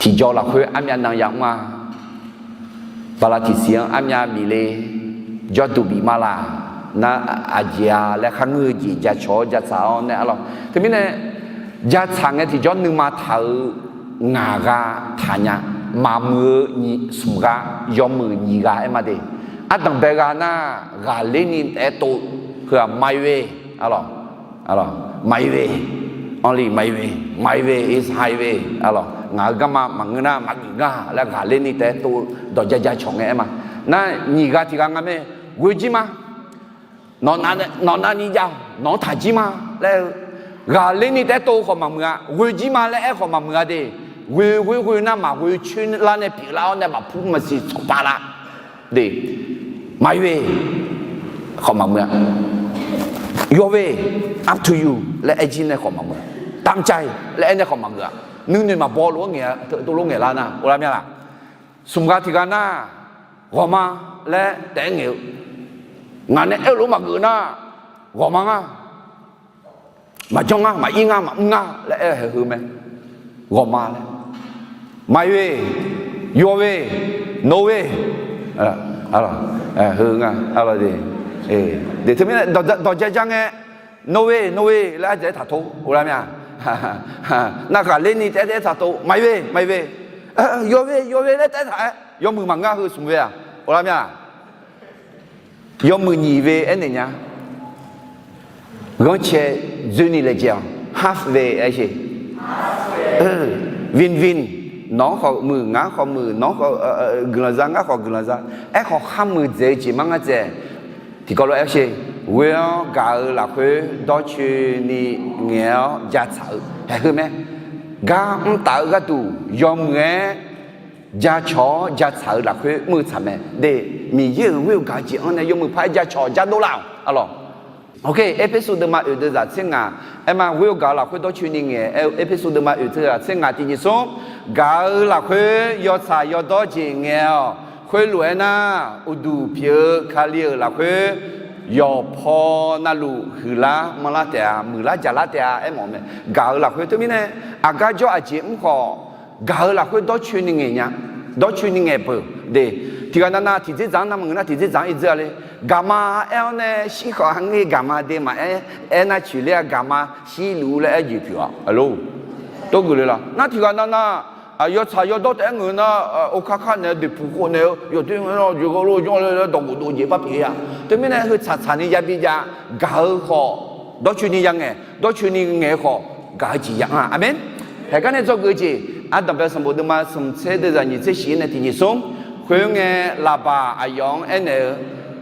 Tiqjaw lafkhoer armyav nan yamr-a. Bala tiqsiq-anr armyav bif le, jawrduq bif ma laq, nar aqjeq-a laer kharngeur-eu jeq jacawq-awr jatsaq-awr nae arlawq. Teumirnae jatsaq ngae tiqjawr nuima taq-eu ngaq gha taqnya. maqmuiq-eu smq gha, yawmuiq nyiq gha aer ma de. Ardanq bae gha nar, ghaqler ni taef-aer tov-eu heu-aq, my way, arlawq, my way, only my way, my way is highway, arlawq, ngaq-euq garma maqngeur nar maqgeuf nga laer ghaqler ni taef-aer tov-eu dawq ja ja cawq ngae aer ma. Nar nyiq gha tiq gha nga mae, ghoe jir ma. Nawq navni jav-awq, nawq-anr taq jir ma laer aer-eu, ghaqler ni taef-aer tov-eu khawf maqmuiq-a, ghoe jir ma laer aer khawf maqmuiq-a de. Ghoe ghoe ghoe nar maqghoe coer lar nae pyeuflar-awr nae maqpur maqsiq tsawqpav lar de. My way khawf maqmuiq-a, your way, up to you laer aer jir nae khawf maqmuiq-a, ตามใจ laer aer nae khawf maqgeuf-a, nuinoeq maqbaw lof-aer ngaeq-a, teulof ngaeqlar nar, ghovlar mya laq? Smq gha tiq gha nar, ghawqma laer taef-aer ngaeq-eu, ngaq nae aer-eu lof-aer maqgeuf nar, ghawqma nga, maqjanr nga, maqir nga, maqmr nga laer aer-eu haeq heu mae. Ghawqma laer, my way, your way, no way, heu nga, de teumirnae dawq ja ja ngae, no way, no way laer ardzaeq-aer taq tov, ghovlar mya? Nar ghaqler ni taef-aer taef-aer taq tov, my way, my way, your way, your way laer taef-aer taq-aer yawmuiq maqngeur-a heu smq ghae-aq, ghovlar mya? Yawmuiq nyiq ve aernaeq nya. Ghanrcae dzoer ni laejae-awq, half way aer sher. Win-win, nawq-anr khawf muiq, ngar khawf muiq, nawq-anr khawf guiqlanq za, ngar khawf guiqlanq za. Aerkhawf kharmuiq dzaeq-eu jeq mar ngar dzaeq. Tiqkawv lof-aer sher, ghoe-awr gaq-eu lafkhoer dawrcoeni ngaeq-awr jatsaq-eu haeq heu mae. Gar mr taf-eu gharduq yawmuiq-aer jacawq-awr jatsaq-eu lafkhoer mr-eu tsaq mae de. Miqyaer-euq ghoer-eu gaq-eu jeq-anr nae yawmuiq paq-aer jacawq jadov laf-awq, arlawq. Erpersu deuvma oeq deuvzaq tser ngaq, aerma ghoe-awr gaq-eu lafkhoer dawrcoeni ngaeq aer-eu, Erpersu deuvma oeq tser zaq tser ngaq tiq nyiq smr, gaq-eu lafkhoer yawtsaq yawdawr jeq ngaeq-awq. Khoerlof-aer nar, uqduq pyeuf-eu Kali-euq lafkhoer yawqpaw navluf huiqlar manrlar taef-a, muiqlar jaqlar taef-a aer mawf-eu mae. Gaq-eu lafkhoer teumirnae, aqgar jawr aqjeq mr khawf, gaq-eu lafkhoer dawrcoeni ngaeq nya, dawrcoeni ngaeq peuq de. Tiqghaq navnav tiqdzerdzaq-anr navmaqngeur nar tiqdzerdzaq-anr irdzeur-a le. Gaqma aer-awr nae shir khawf ha ngeur gaqma de maqaer, aernar coeqler-a gaqma shirluf laer aer jeq pyeuf-a, aqlor. Tov geuf le laq? Nar tiqghaq navnav yawtsaq yawdawr taef-aer ngeur nar, okar kar naeq-eu deqpuq khov naeq-eu yawdoer ngeur nar jeq gharlof janr laer dawqghof dov jeq bar pyeuf-a. Teumirnae heu tsaqtsaq ni yabi jav, gaq-eu khawf dawrcoeni ya ngaeq, dawrcoeni ngaeq-eu khawf gaq-eu jeq ya anr-a. Aqmen. Haeq gar nae dzawgeuf-eu jeq, Ardanqbae sanqbof deuvma smq tser deuvzaq nyiq tser shif nae tiq nyiq smr, khoerngae Laqbaq aqyawf-anr aernaeq-eu,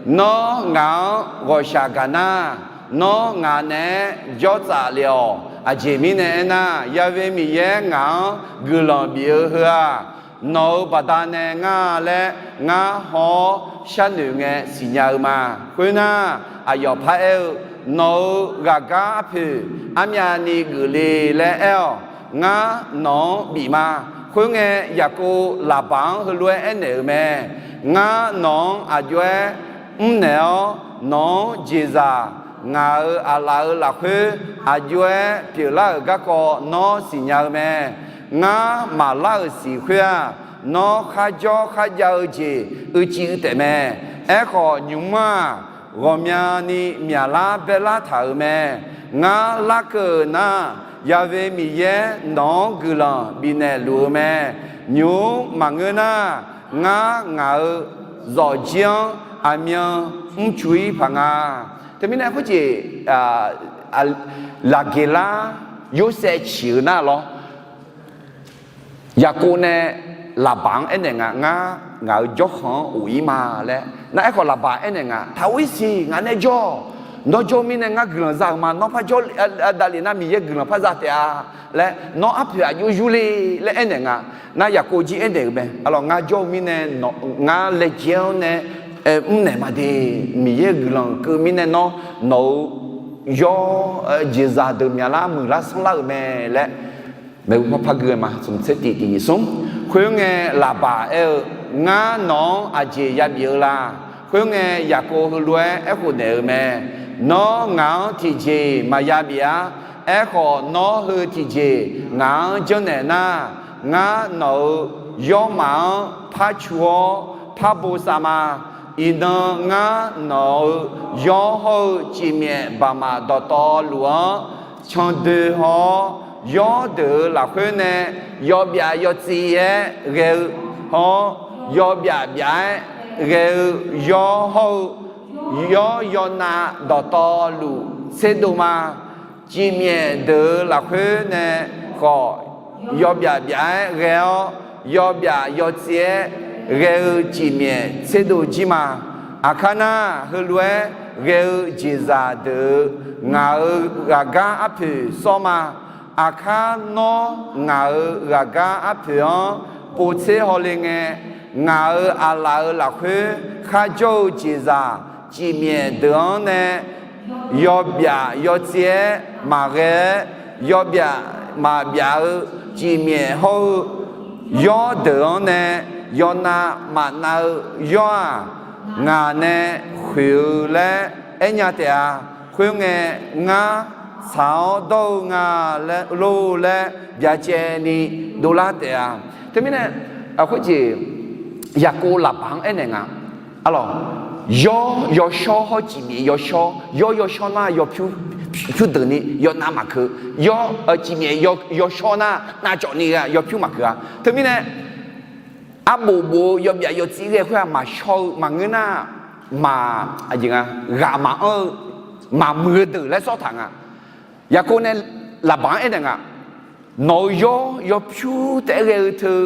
Nawr ngaq-anr ghawqshaq gaq nar, nawr ngaq naeq-aer jawr tsaf lef-awq. Aqjeq mirnae aernar, Ya'we Miqyaer ngaq-anr guiqlanq bif-eu heu-aq, nawq-euq baqdanae ngar laer ngar haw-awr sharnoeq ngae siqnya-eu ma. Khoernar, aqyawf paraer-eu, Nawq-euq ghaqgar arpoeq armyavni geufle laer aer-awq. Ngar nawq-anr bif ma. Khoerngae, Yaqkov Laqbaq-anr heulof-aer aernaeq-euq mae. Ngar nawq-anr aq jov-aer mrnaeq-awr, nawq-anr jeqzaq ngaq-euq aqlaf-euq lafkhoer aq jov-aer pyeuflar-euq garkawv nawr siqnya-eu mae. Ngar maqlar-euq siq khoer-aq, nawr kharjawr kharjav-eu jeq uicuiv taefmae. Aerkhawf, nymq-mr-aq, ghawqmyani myaqlar baerlar taq-euq mae. Ngar larkeuv nar, Ya'we Miqyaer nawq-anr guiqlanq bifnaeq luf-eu mae. Nymq-mr maqngeur nar, ngar ngaq-euq zawqjir-anr aqmyan mrcoq-ir paq nga. Teumirnae khoerjeq, Laqgeqlar Yorsaev ciq-eu nar lawr, Yaqkov nae Laqbaq-anr aernaeq nga, ngar ngaq-euq jawrkhanq-anr of-ir ma laer. Nar aerkhawf Laqbaq aernaeq nga, taq of-ir siq, ngaq nae jawr-awq. Nawr jawr-eu mirnae ngar guiqlanq za-euq ma. Nawr par jawr dav lef nar Miqyaer guiqlanq par za taef-a laer, nawr arpoeq aq jov yurle laer aernaeq nga. Nar Yaqkov jir aernaeq-euq mae, aqlawq ngar jawr-eu mirnae ngar laejae-awr nae mrnaeq ma de. Miqyaer-euq guiqlanq keuv mirnae nawr nawq-euq yawr jeqzaq deuq myaqlar muiqlar sanrlar-euq mae laer maeqhu par par gui-eu ma. Smq tser tiq tiq nyiq smr, khoerngae Laqbaq aer-eu, Ngar nawq-anr aqjeq yabif-eu la? Khoerngae Yaqkov heulof-aer aerkhof naeq-euq mae. Nawr ngaq-anr tiqjeq maqya bif-ar. Aerkhawf, nawr heu tiqjeq ngaq-anr janrnaeq nar, ngar nawq-euq yawrmaf-anr par cu-awr par bosav ma. Iqnan ngar nawq-euq yawr hawr-eu cifmyaef baqmaf dawqtawvluf-anr candoe haw-awr, yawr deuq-euq lafkhoer nae yawbyaf yawtsif-aer ghae-eu hawr, yawbyaf byaf-aer ghae-eu yawr hawr-eu, yawr yawnav dawqtawvluf tserdov ma. Cifmyaef deuq-euq lafkhoer nae khawf, yawbyaf byaf-aer ghae-awr, yawbyaf yawtsif-aer ghae-eu cifmyaef tserdov jir ma. Aqkar nar, heulof-aer ghae-eu jeqzaq deuq-euq ngaq-euq ghaqgar arpoeq sawr ma. Aqkar nawr ngaq-euq ghaqgar arpoeq-anr povtser hawle ngae, ngaq-euq aqlaf-euq lafkhoer kharjawr-eu jeqzaq cifmyaef deuq-anr nae yawbyaf yawtsif-aer maqghae-aer, yawbyaf maqbyaf-eu cifmyaef hawr-eu yawr deuq-anr nae yawnav maqnav-eu yawr-aq, ngaq nae khoeq-eu laer aernya taef-a. Khoerngae, ngar tsaq-awr dawr-eu nga lor laer byacaevni dovlar taef-a. Teumirnae, khoerjeq Yaqkov laqbaq-anr aernaeq nga. Arlawq, yawr yawshawr hawr cifmyaef yawshawr, yawr yawshawr nar yawpyur pyurdeuqni yawnav maqkeuv, yawr cifmyaef yawshawr nar navcawvni yawpyur maqkeuv-a. Teumirnae, arbof bof-eu yawbyaf yawtsif ghae khoer-aq maqshawr-eu maqngeur nar, maq, aqjeq nga, ghaq maqanr-eu maqmuiq-eu deuq laer sawr taq nga. Yaqkov nae laqbaq-anr aernaeq nga, nawq-euq yawr yawpyur taef-aer ghae-eu teu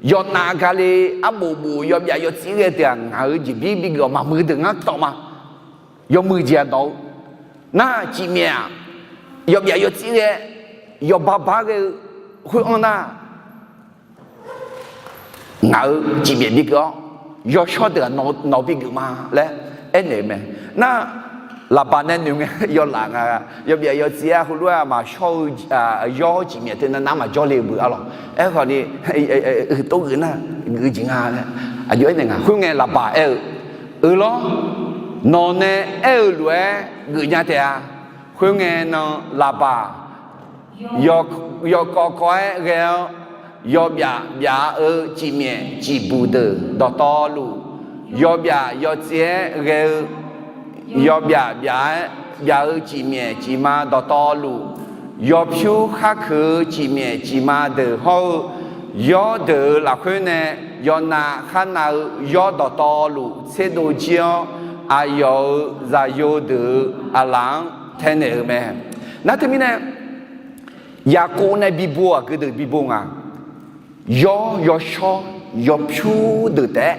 yawnav gale, arbof bof yawbyaf yawtsif ghae deuq-aq ngaq-euq jeqbir bigeuf-awr maqmuiq-eu deuq ngar tawv ma. Yawmuiq jeq-aq dawq-eu nar, cifmyaef-aq yawbyaf yawtsif ghae, yawbar bar ghae-eu khoer-anr nar, ngaq-euq cifmyaef bikeuv-awr, yawshawr deuq-aq nawq bigeuf ma laer aernaeq-eu mae. Nar, laqbaq nae noeq ngae yawlaf nga, yawbyaf yawtsif-aer heulof-aer maqshawr-eu yawr cifmyaef teu nav nav maqjawr le-eu beu arlawq. Aerkhawfni, uqtov geuf nar, geuf jeq nga laer aqjox aernaeq nga. Khoerngae laqbaq aer-eu, Euq lawr, nawq nae aer-eu lof-aer geufnya taef-a. Khoerngae nan laqbaq yawkawv kawv-aer ghae-awr, yawbyaf byaf-eu cifmyaef cifbuq deuq dawqtawvluf, yawbyaf yawtsif-aer ghae-eu, yawbyaf byaf-aer byaf-eu cifmyaef cifma dawqtawvluf, yawpyur khar keuq-eu cifmyaef cifma deuq hawr-eu yawr deuq-euq lafkhoer nae yawnav khar nav-eu yawr dawqtawvluf tserdov jir-awr, aqyawf-euq zaqyo deuq-euq aqlaf-anr taenaeq-eu mae. Nar teumirnae, Yaqkov nae bibo-aq, geu deuq bibo nga. Yawr yawshawr yawpyur deuq taef-aer,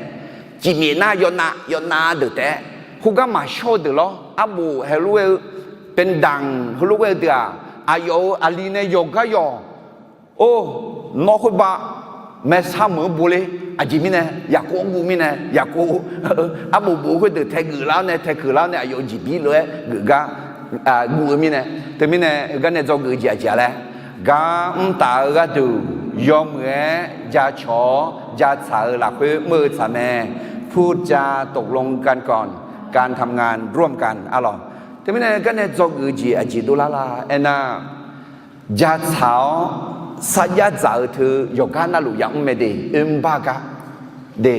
cifmyaef nar yawnav yawnav deuq taef-aer, khoergar maqshawr-eu deuq lawr, arbof heulof ghae-eu, เป็นด่าง heulof ghae-eu deuq-aq, aqyawf-euq aqli nae yawqgar yawq, or, nawr khoerbav maersar meuq-anr bo ler. Aqjeq mirnae, Yaqkov-anr guv mirnae, Yaqkov arbof bof khoerdeuq taegeuf lar-awr nae taekeuq lar-awr nae aqyawf-euq jeqbir lof-aer geuf gar guv-eu mirnae. Teumirnae heugar nae dzawgeuf-eu jeq aqjeq-a laer, gar mr taf-eu gharduq yawmuiq-aer jacawq-awr jatsaq-eu lafkhoer mr-eu tsaq mae. พูดจาตกลงกันก่อน การทำงานร่วมกัน arlawq. Teumirnae gar nae dzawgeuf-eu jeq aqjeq dovlar lar aernar, jatsaq-awr sarjax dzaq-eu teu yawqgar navluf yamr mae de, oermr bar gar de,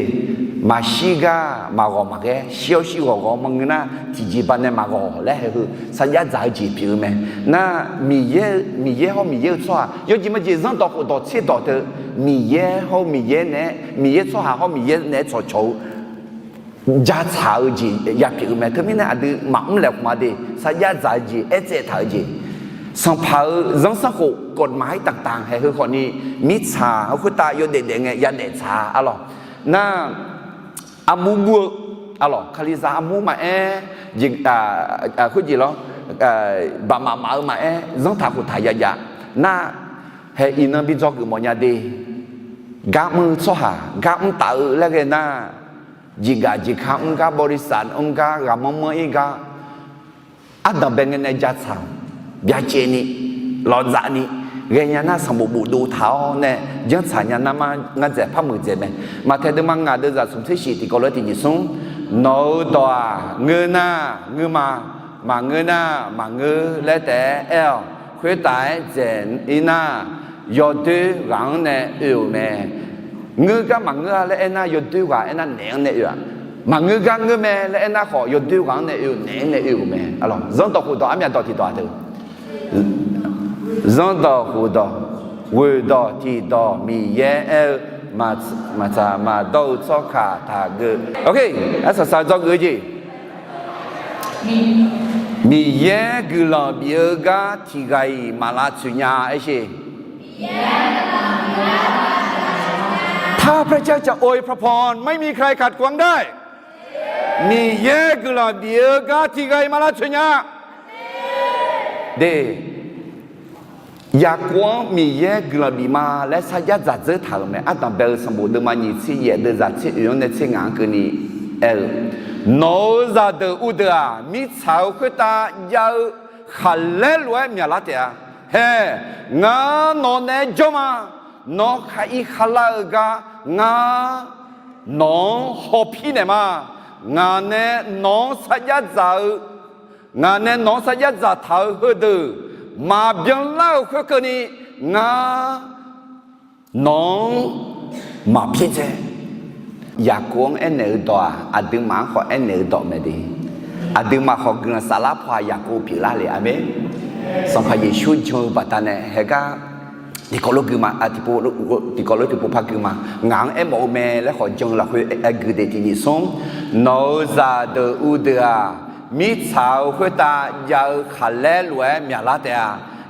maqshir gar maqghawq maqghaer, shir-awr shir ghawq ghawq maqngeur nar, tiqjeq baqdanae maqghawq laer haeq heu sarjax dzaq-eu jeq pyeuf-eu mae. Nar, Miqyaer, Miqyaer hawr Miqyaer-euq tsawrhaq yawjeq majeq zanrdawq khofdawq tserdawq teu, Miqyaer hawr Miqyaer naeq-aer, Miqyaer tsawrhaq hawr Miqyaer naeq-aer tsawqcawq-eu jatsaq-eu jeq yapyeuf-eu mae. Teumirnae aqdui maqmr laeqhmq-a de, sarjax dzaq-eu jeq, aertsaev taq-eu jeq, sanqpaq-euq zanrsanrkhof กฎหมายต่างๆ haeq heu khawfni, mirtsaq-eu khoertav yawdaef daef ngae yadaef tsaq-a arlawq. Nar, armur mur-eu arlawq, kalizaq armur maqaer, khoerjeq lawr, baqmaf maf-eu maqaer, zanrtaq khoftaq yajav nar, haeq iqnan bi dzawgeuf mawfnya de. Gar mr-eu tsawrhaq gar mr taf-eu laer ghae nar, jeqgaq jeqka mr gar, บริษัท mr gar, ghaqmanr manr ir gar, ardanq bae ngae nae jatsaq, byacaevni, lawfdzaqni ghaenya nar, sanqbof bofdov taq-awr nae janrtsaq nya nar ma, ngar dzaeq par muiqdzaeq mae. Maqtaeq deuvma ngaq deuvzaq smq tser shif tiqkawv lof-aer tiqjeq smr, nawq-euq dawq-aq ngeur nar ngeur ma, maqngeur nar maqngeur laer taef-aer aer-awq. Khoertav-aer dzaeq ir nar, yawdoer ghaq-anr nae oe-euq mae. Ngeur gar maqngeur-a laer aernar, yawdoer ghaq aernar naef-anr nae oe-aq. Maqngeur gar ngeur mae laer aernar khawf, yawdoer ghaq-anr nae oe-eu naef-anr nae oe-euq mae. Zanrdawq khofdawq armyav dawq tiqdawq-aq deuq Zanrdawq khofdawq, ghoeqdawq tiqdawq Miqyaer aer-eu, maqtsaq maqdawr-eu tsawrkaq taqgeuf. Arsaq saq dzawgeuf-eu jeq. Miqyaer guiqlanq bif-eu gar tiqghaq-iq maq lavtsoeq nya aersheq. ถ้าพระเจ้าจะอวยพระพร ไม่มีใครขัดขวางได้ Miqyaer guiqlanq bif-eu gar tiqghaq-iq maq lavtsoeq nya. De, Yaqkov-anr Miqyaer guiqlanq bif ma laer sarjax dzaq dzeur taq-euq mae. Ardanq bae-eu sanqbof deuvma nyiq tser yaef deuvzaq tser oeq-anr nae tser ngaq-anr keuvni aer-eu, nawq-euq zaqdeuq uvdeuq-aq, mirtsaq-euq khoertav jav-eu khaqlaer lof-aer myaqlar taef-a. Hae, ngar nawq naeq-aer jawr ma. Nawr khar ir kharlar-eu gar ngar nawq-anr hawpir naeq ma. Ngaq nae nawq-anr sarjax dzaq-eu, ngaq nae nawq-anr sarjax dzaq taq-eu heudeuq maqbyan lar-euq khoerkeuvni, ngar nawq-anr maqbyaerdzae. Yaqkov-anr aernaeq-eu dawq-aq, aqduimaf-anr khawf aernaeq-eu dawq mae de. Aqduimaf khawf guiqlanq saflar paw-aq Yaqkov pyeuflar le. Aqmeq. Sanqpaq Yeqsur jan-eu baqdanae haegar tiqkawv lof gui ma, tiqkawv lof tiqpov par gui ma. Ngaq-anr aermawf-eu mae laer khawf jan-eu lafkhoer aer gui de. Tiq nyiq smr, nawq-euq zaqdeuq uvdeuq-aq, mirtsaq-euq khoertav jav-eu khaqlaer lof-aer myaqlar taef-a.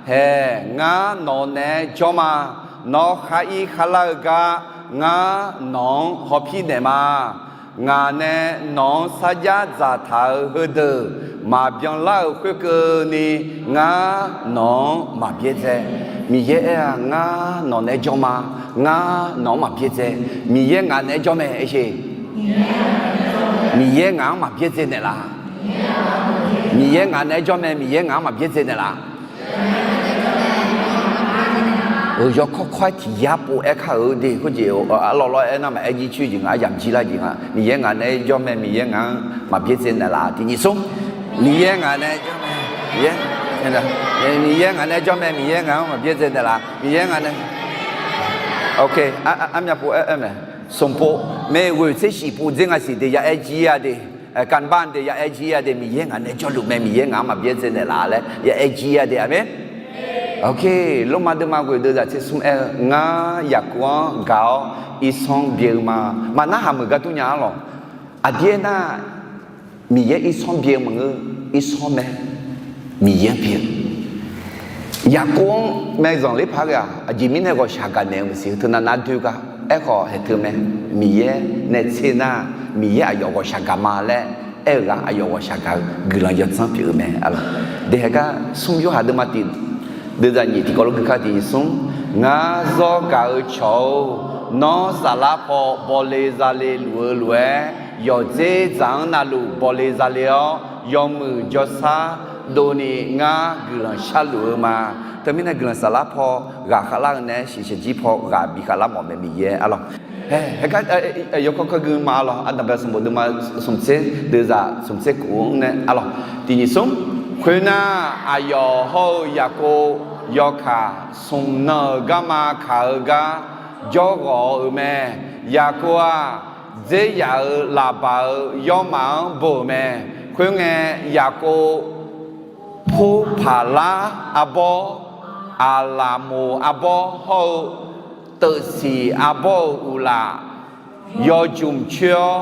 Hae, ngar nawq naeq-aer jawr ma. Nawr khar ir kharlar-eu gar ngar nawq-anr hawpir naeq ma. Ngaq nae nawq-anr sarjax dzaq taq-eu heudeuq maqbyan lar-euq khoerkeuvni, ngar nawq-anr maqbyaerdzae. Miqyaer aer-aq, ngar nawq naeq-aer jawr ma. Ngar nawq-anr maqbyaerdzae. Miqyaer ngaq naeq-aer jawr mae aersheq. Miqyaer ngaq-anr maqbyaerdzae naeqlaf. Miqyaer ngaq naeq-aer jawr mae. Miqyaer ngaq-anr maqbyaerdzae naeqlaf. Yawkawr kawr-aer tiq yar pov-aer kar-euq de. Khoerjeq arlawr lawr-aer aernar maqaer jir coer jeq nga, aryamq jir lar jeq nga. Miqyaer ngaq naeq-aer jawr mae. Miqyaer ngaq-anr maqbyaerdzae naeqlaf. Tiq nyiq smr, Miqyaer ngaq naeq-aer jawr mae. Miqyaer, Miqyaer ngaq naeq-aer jawr mae. Miqyaer ngaq-anr maqbyaerdzae naeqlaf. Miqyaer ngaq nae, ok, armyav pov-aer mae. Smq pov mae, ghoeq tser shif pov dzer nga siq de, ya aer jir-a de. Kanban de, ya aer jir-a de. Miqyaer ngaq nae jawrluf mae. Miqyaer ngaq-anr maqbyaerdzae naeqlaf laer ya aer jir-a de. Aqmeq. Ok, Lormav deuvma ghoeq deuvzaq tser smr aer-eu, ngar Yaqkov-anr gaq-awr irsanr byae-eu ma. Maqnar haq meuq gar dur nya-ar lawq. Aqdir aernar, Miqyaer irsanr byae-eu maqngeur, irsanr mae. Miqyaer byae-eu. Yaqkov-anr mae zanqler paq-aer ghae-aq, aqjeq mirnae ghawqshaq gaqnaeq-eu maqsiq. Heu teunav nar doer gar. Aerkhawf haeq teu mae. Miqyaer nae tser nar, Miqyaer aqyawf ghawqshaq gaq ma laer aer-eu ghaq, aqyawf ghawqshaq gaq-eu guiqlanq yawdzanr pyeuf-eu mae. Aqlawq, de haegar smr Yorhaq deuvma tiq deuvzaq nyiq tiqkawv lof gui kar tiq nyiq smr, ngar zawr gaq-eu cawq-or, nawr saflar paw bawle zale luf-eu lof-aer, yawqdzer dzaq-anr navluf bawle zale-awr, yawmuiq jawrshar dovni ngar guiqlanq sharluf-eu ma. Teumirnae guiqlanq saflar paw ghaq khavlar-eu nae shiqshaq jir paw ghaq bi khavlar mawf mae. Miqyaer arlawq. Hae, haegar yawkawr kawr gui ma arlawq. Ardanqbae sanqbof deuvma smq tser deuvzaq smq tser kuf-anr nae arlawq. Tiq nyiq smr, khoernar, aqyawf hawr-eu Yaqkov yawkaq smq nan-euq garma kaq-eu gar jawr ghawq-eu mae. Yaqkov-aq, dzer yaf-euq Laqbaq-euq yawmaf-anr bo-euq mae. Khoerngae, Yaqkov Purpaqlar arbawr, Aqlaqmoq arbawr hawr-eu Teufsiq arbawr-euq uqlaf yawjmq coer-awr,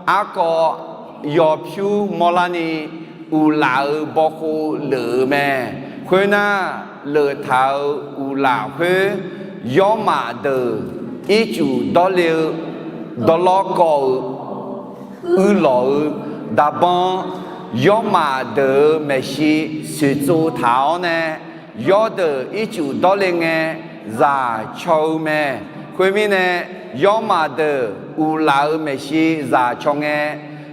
arkawv yawpyur mawrlarni, uqlaf-euq bawkhov leuf-eu mae. Khoernar, leuftaq-euq uqlaf khoer, yawrmaf deuq ircuf dawrle-eu dawrlawr kawv-euq uirlawq-eu darbanr, yawrmaf deuq-euq maeqshi soeqtsov taq-awr nae, yawrdeuq ircuf dawrle ngae zaq caw-eu mae. Khoermirnae, yawrmaf deuq uqlaf-euq maeqshi zaq caw ngae,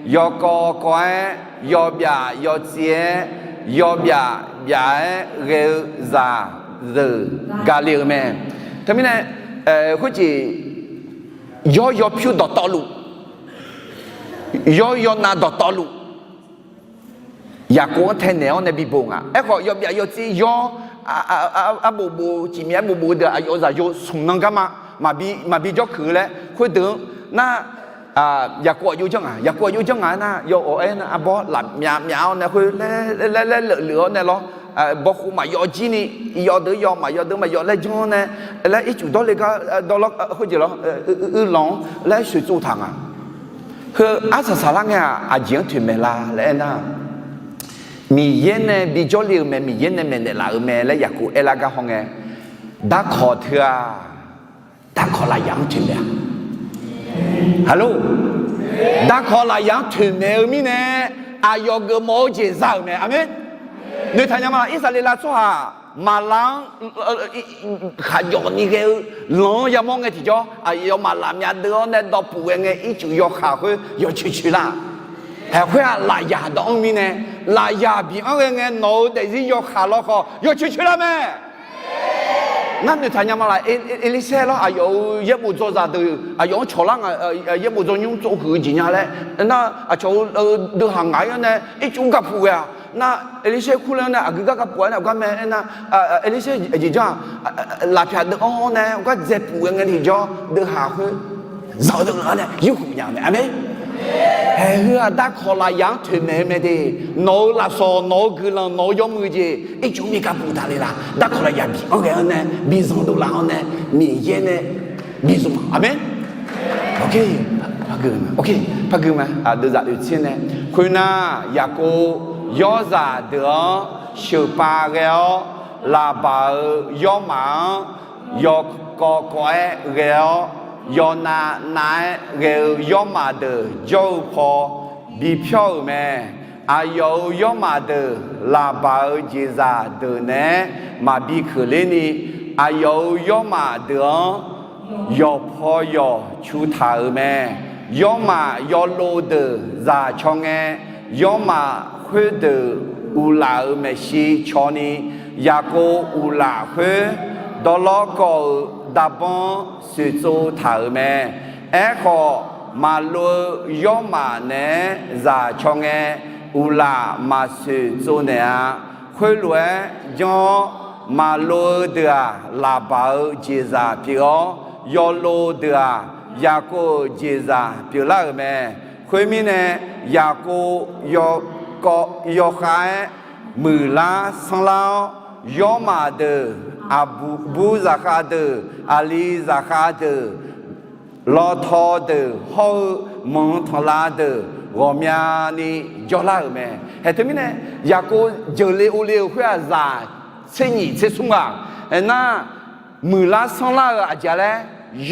yawkawv kawv-aer, yawbyaf yawtsi-aer, yawbyaf byaf-aer ghae-eu zaq zeuq gale-euq mae. Teumirnae, khoerjeq yawr yawpyur dawqtawvluf, yawr yawnav dawqtawvluf, Yaqkov-anr taenaeq-awr nae bibo nga. Aerkhawf, yawbyaf yawtsi yawr, arbof bof, cifmyav arbof bof-eu deuq aqyawf-euq zaqyo smq nan garma maqbi jawrkeuq laer, khoerdeuq-anr nar, Yaqkov aqjox janr ngaq, Yaqkov aqjox janr ngaq-aer nar, yawawq-aer nar arbawr laf myaf myaf-awr nae khoer laer laer laer leufluf-awr nae lawr, bawkhof maqyawf jir ni, yawf deuq yawf maqyawf deuq maqyawf laer janr-awr nae, laer ircuf dawrle gar dawrlawr khoerjeq lawr, uiqlanq-anr laer sheuqtsov taq nga. Heu arsaq saqlar ngae-aq, aqjeq-anr toeqmaeq la laer aernar, Miqyaer nae bijawr le-euq mae, Miqyaer nae maeqnaeq laf-euq mae laer Yaqkov aerlar gar hawngae, darkawq teu-aq, darkawq lafyaq-anr toeqmaeq-a. Halo, darkawq lafyaq-anr toeqmaeq-eu mirnae, aqyawf geufmawf-eu jeq za-euq mae. Aqmeq. Noeqtaq nya ma laf, Irsaqleqlav tsawrhaq maqlar-anr khaqjawf ni ghae-eu lanq-anr yamawr ngae tiqjawr, aqyawfmaf lafmyav deuv-awr nae dawqpuf ghae ngae, ircuf yawkaq khoer yawcoeq coeq lar. Haeq khoer-aq lafyaq dawq-anr mirnae, lafyaq biq-anr ghae ngae nawq-euq daefzir yawkaq lawkhawf yawcoeq coeq lar mae. Ngar noeqtaq nya ma laf, Erlirsaer lawr, aqyawf-euq yaerbof dzawzaq deuq aqyawf-anr cawqlar nga, yaerbof dzawnymr tsovhuiq-eu jeq nya laer nar, aqcawq-eu deuq haq ngaq-ir-awr nae ircuf gapuf ghae-aq. Nar Erlirsaer kurler-awr nae aqgeu gar gapuf-aer nae aqgar mae aernar, Erlirsaer aqjeq janr-aq, lafpyaq deuv-anr nae aqgar dzaepuf ghae ngae tiqjawr deuq haq khoer zanq-eu deuq-anr nae yurhuq nya-eu mae. Aqmeq. Haeq heu-aq darkawq lafyaq-anr toeqmaeq-eu mae de. Nawq-euq lafsawq, nawq-euq guiqlanq, nawq-euq yawmuiq jeq ircuf bi gapuf taq le laf. Darkawq lafyaq biq-anr ghae-awr nae bizanq dovlaf-awr nae Miqyaer nae bizmq. Aqmeq. Par gui ma, par gui ma, aqdui zaq oeq tser nae. Khoernar, Yaqkov yawrzaq deuq-anr sheuqpav ghae-awr, laqbaq-euq yawrmaf-anr yawkawv kawv-aer ghae-awr, yawnav nav-aer ghae-eu yawrmaf deuq jawr-eu paw bipyawr-euq mae. Aqyawf-euq yawrmaf deuq laqbaq-euq jeqzaq deuq naeq-aer maqbi keuqler ni, aqyawf-euq yawrmaf deuq-anr yawqpaw yawq cu taq-euq mae. Yawrmaf yawlov deuq zaq caw ngae, yawrmaf khoerdeuq uqlaf-euq maeqshi caw ni, Yaqkov uqlaf khoer dawqlawr kawv-euq darbanr soeqtsov taq-euq mae. Aerkhawf, maqlov-eu yawrmaf naeq-aer zaq caw ngae, uqlaf maqsoeq tsovnaeq-a. Khoerlof-aer janr-awr, maqlov-eu deuq-aq, laqbaq-eu jeqzaq pyeuf-awr, yawlov deuq-aq, Yaqkov-euq jeqzaq pyeuflar-euq mae. Khoermirnae, Yaqkov yawkhav-aer muiqlar sanrlar-awr, yawrmaf deuq, aqbur zaqkhav deuq, aqli zaqkhav deuq, lawtaw deuq hawr-eu manq tanqlav deuq ghawqmyani jawrlar-euq mae. Haeq teumirnae, Yaqkov jeuqle ovle-euq khoer-aq, zaq tser nyiq tser smr ghaq. Aernar, muiqlar sanrlar-eu aqjeq-a laer,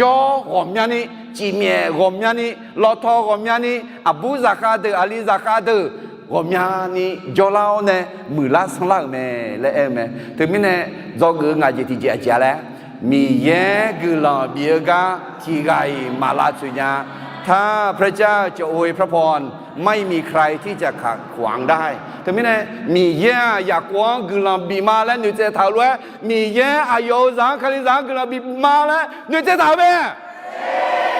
yawr ghawqmyani, cifmyaef ghawqmyani, lawtaw ghawqmyani, aqbur zaqkhav deuq, aqli zaqkhav deuq ghawqmyani jawrlar-awr nae muiqlar sanrlar-euq mae laer aer-eu mae. Teumirnae, dzawgeuf-eu ngaq jeq tiqjeq aqjeq-a laer, Miqyaer guiqlanq bif-eu gar tiqghaq-iq maq lavtsoeq nya. ถ้าพระเจ้าจะอวยพระพร ไม่มีใครที่จะขัดขวางได้ Teumirnae, Miqyaer-aq Yaqkov-anr guiqlanq bif ma laer noeqtsaev taq-euq lof-aer, Miqyaer aqyawf-euq zaq-anr, Kalizaq-anr guiqlanq bif ma laer noeqtsaev taq-euq mae.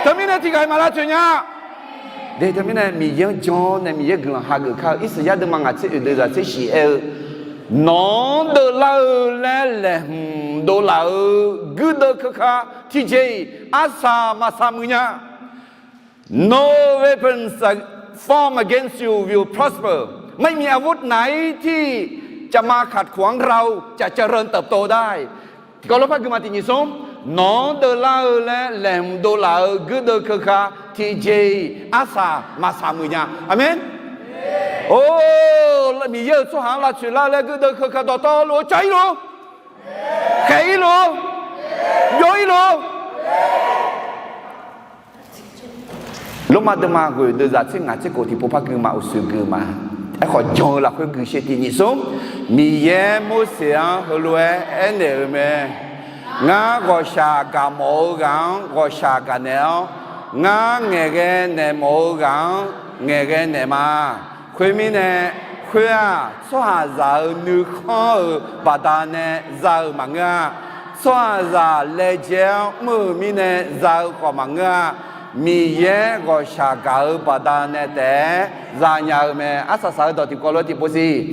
Teumirnae tiqghaq-iq maq lavtsoeq nya. De, teumirnae Miqyaer-anr jan-awr nae Miqyaer guiqlanq hageuf kar-eu Irsaqyar deuvma ngaq tser oeq deuq zaq tser shiq aer-eu, Nawq-anr deuvlar-eu laer laeqhmq dovlaf-eu guirdeuv keuka tiqjeq-iq arsaq maqsaq muiq nya. No weapons formed against you will prosper. ไม่มีอาวุธไหนที่จะมาขัดขวางเราจะเจริญเติบโตได้ Tiqkawv lof par gui ma tiq nyiq smr. Nawq-anr deuvlar-eu laer laeqhmq dovlaf-eu guirdeuv keuka tiqjeq-iq arsaq maqsaq muiq nya. Aqmeq. Or, Miqyaer-euq tsawrhaq-anr lavtsoeq lar-eu laer guirdeuv keuka dawqtawvluf-eu car-ir luf, khaeq-ir luf, byov-ir luf. Lormav deuvma ghoeq deuq zaq tser ngaq tser kof tiqpov par gui ma, uqshoe gui ma. Aerkhawf, jan-eu lafkhoer gui sher tiq nyiq smr. Miqyaer Morseq-anr heulof-aer aernaeq-euq mae. Ngar ghawqshaq gaq mawf-eu ghaq-anr ghawqshaq gaq naeq-awr, ngar ngaeqghae naeq mawf-eu ghaq-anr ngaeqghae naeq ma. Khoermirnae, khoer-aq, tsawrhaqzaq-euq nuikhanr-euq baqdanae za-eu maqngeur-a. Tsawrhaqzaq laejae-anr mr-euq mirnae za-eu khawf maqngeur-a. Miqyaer ghawqshaq gaq-eu baqdanae taef-aer zanya-eu mae. Arsaq saq-eu dawq tiqkawv lof-aer tiqpov siq.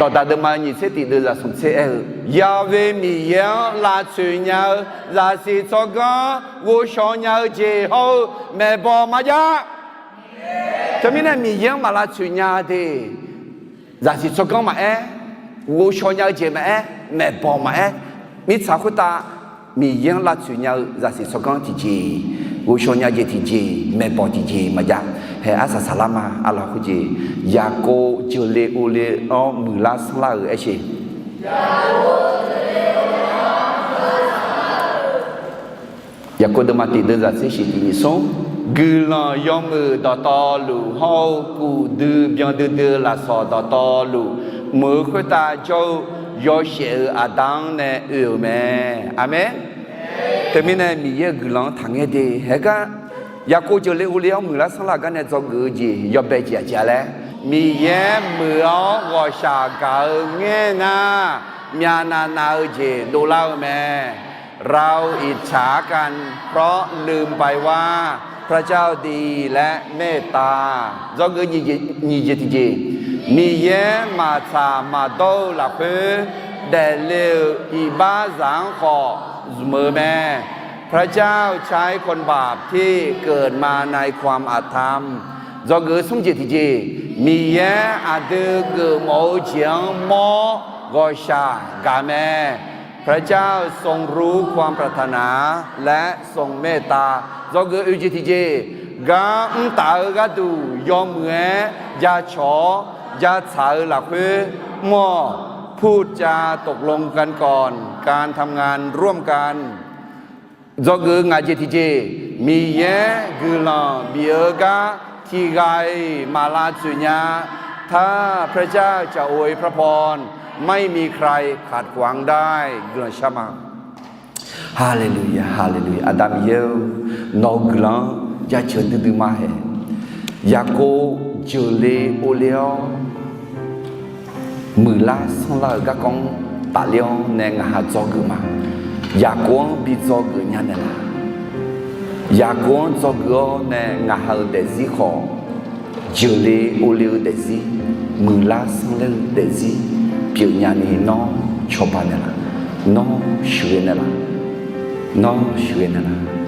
Dawqdaq deuvma nyiq tser tiq deuq zaq smq tser aer-eu, Yahweh Miqyaer-anr lavtsoeq nya-eu zaqsiq tsawrganr ghovshaw nya-eu jeq hawr-eu maeqbawq marjax. Teumirnae Miqyaer-anr maq lavtsoeq nya-eu de, zaqsiq tsawrganr maqaer, ghovshaw nya-eu jeq maqaer, maeqbawq maqaer, mirtsaq khoertav Miqyaer-anr lavtsoeq nya-eu zaqsiq tsawrganr tiqjeq, ghovshaw nya jeq tiqjeq, maeqbawq tiqjeq maqjav. Hae arsaq saqlar ma. Arlaq khoerjeq, Yaqkov jeuqle ovle-anr muiqlar sanrlar-euq aersheq. Yaqkov deuvma tiq deuv zaq tser shiq tiq nyiq smr. Guiqlanq yawmuiq dawqtawvluf hawr-eu kuf dui byan duidui-eu lafsawq dawqtawvluf, meuq-eu khoertav jawr-eu yawshaef-euq aqda-anr nae oe-euq mae. Aqmeq. Teumirnae Miqyaer-euq guiqlanq-anr taqngaer de. Haegar Yaqkov jeuqle ovle-anr muiqlar sanrlar-eu gar nae dzawgeuf-eu jeq yawbae jeq aqjeq-a laer, Miqyaer muiq-awr ghawqshaq gaq-eu ngaer nar, myavnav nav-eu jeq dovlar-eu mae. เราอิจฉากันเพราะลืมไปว่าพระเจ้าดีและเมตตา dzawgeuf nyiq jeq tiqjeq. Miqyaer maqtsaq maqdawr-eu lafkhoer daefle-euq iqbaxzaq-anr khawf zmq-eu mae. พระเจ้าใช้คนบาปที่เกิดมาในความอธรรม dzawgeuf smr jeq tiqjeq. Miqyaer aqdui geufmawf-eu jeq-anr mawr ghawqshaq gaq mae. พระเจ้าทรงรู้ความปรารถนาและทรงเมตตา dzawgeuf oe jeq tiqjeq. Gar mrtaf-eu gharduq yawmuiq-aer jacawq-awr jatsaq-eu lafkhoer mr-awq. พูดจาตกลงกันก่อน การทำงานร่วมกัน dzawgeuf ngaq jeq tiqjeq. Miqyaer guiqlanq bif-eu gar tiqghaq-iq maq lavtsoeq nya. ถ้าพระเจ้าจะอวยพระพรไม่มีใครขัดขวางได้ guiqlanq shar ma. Haleluya, haleluya. Aqda Miqyaer-or, nawq-eu guiqlanq-anr jaceuq duidui ma hae. Yaqkov jeuqle ovle-awr muiqlar sanrlar-euq garkawv-anr tafler-awr nae ngaq ha dzawgeuf ma. Yaqkov-anr bi dzawgeuf nya naeqlaf. Yaqkov-anr dzawgeuf-awr nae ngaq ha-euq daefzir khawf, jeuqle ovle-eu daefzir, muiqlar sanrler-eu daefzir pyeufnya ni nawr cawba naeqlaf, nawr sheuqghae naeqlaf, nawr sheuqghae naeqlaf.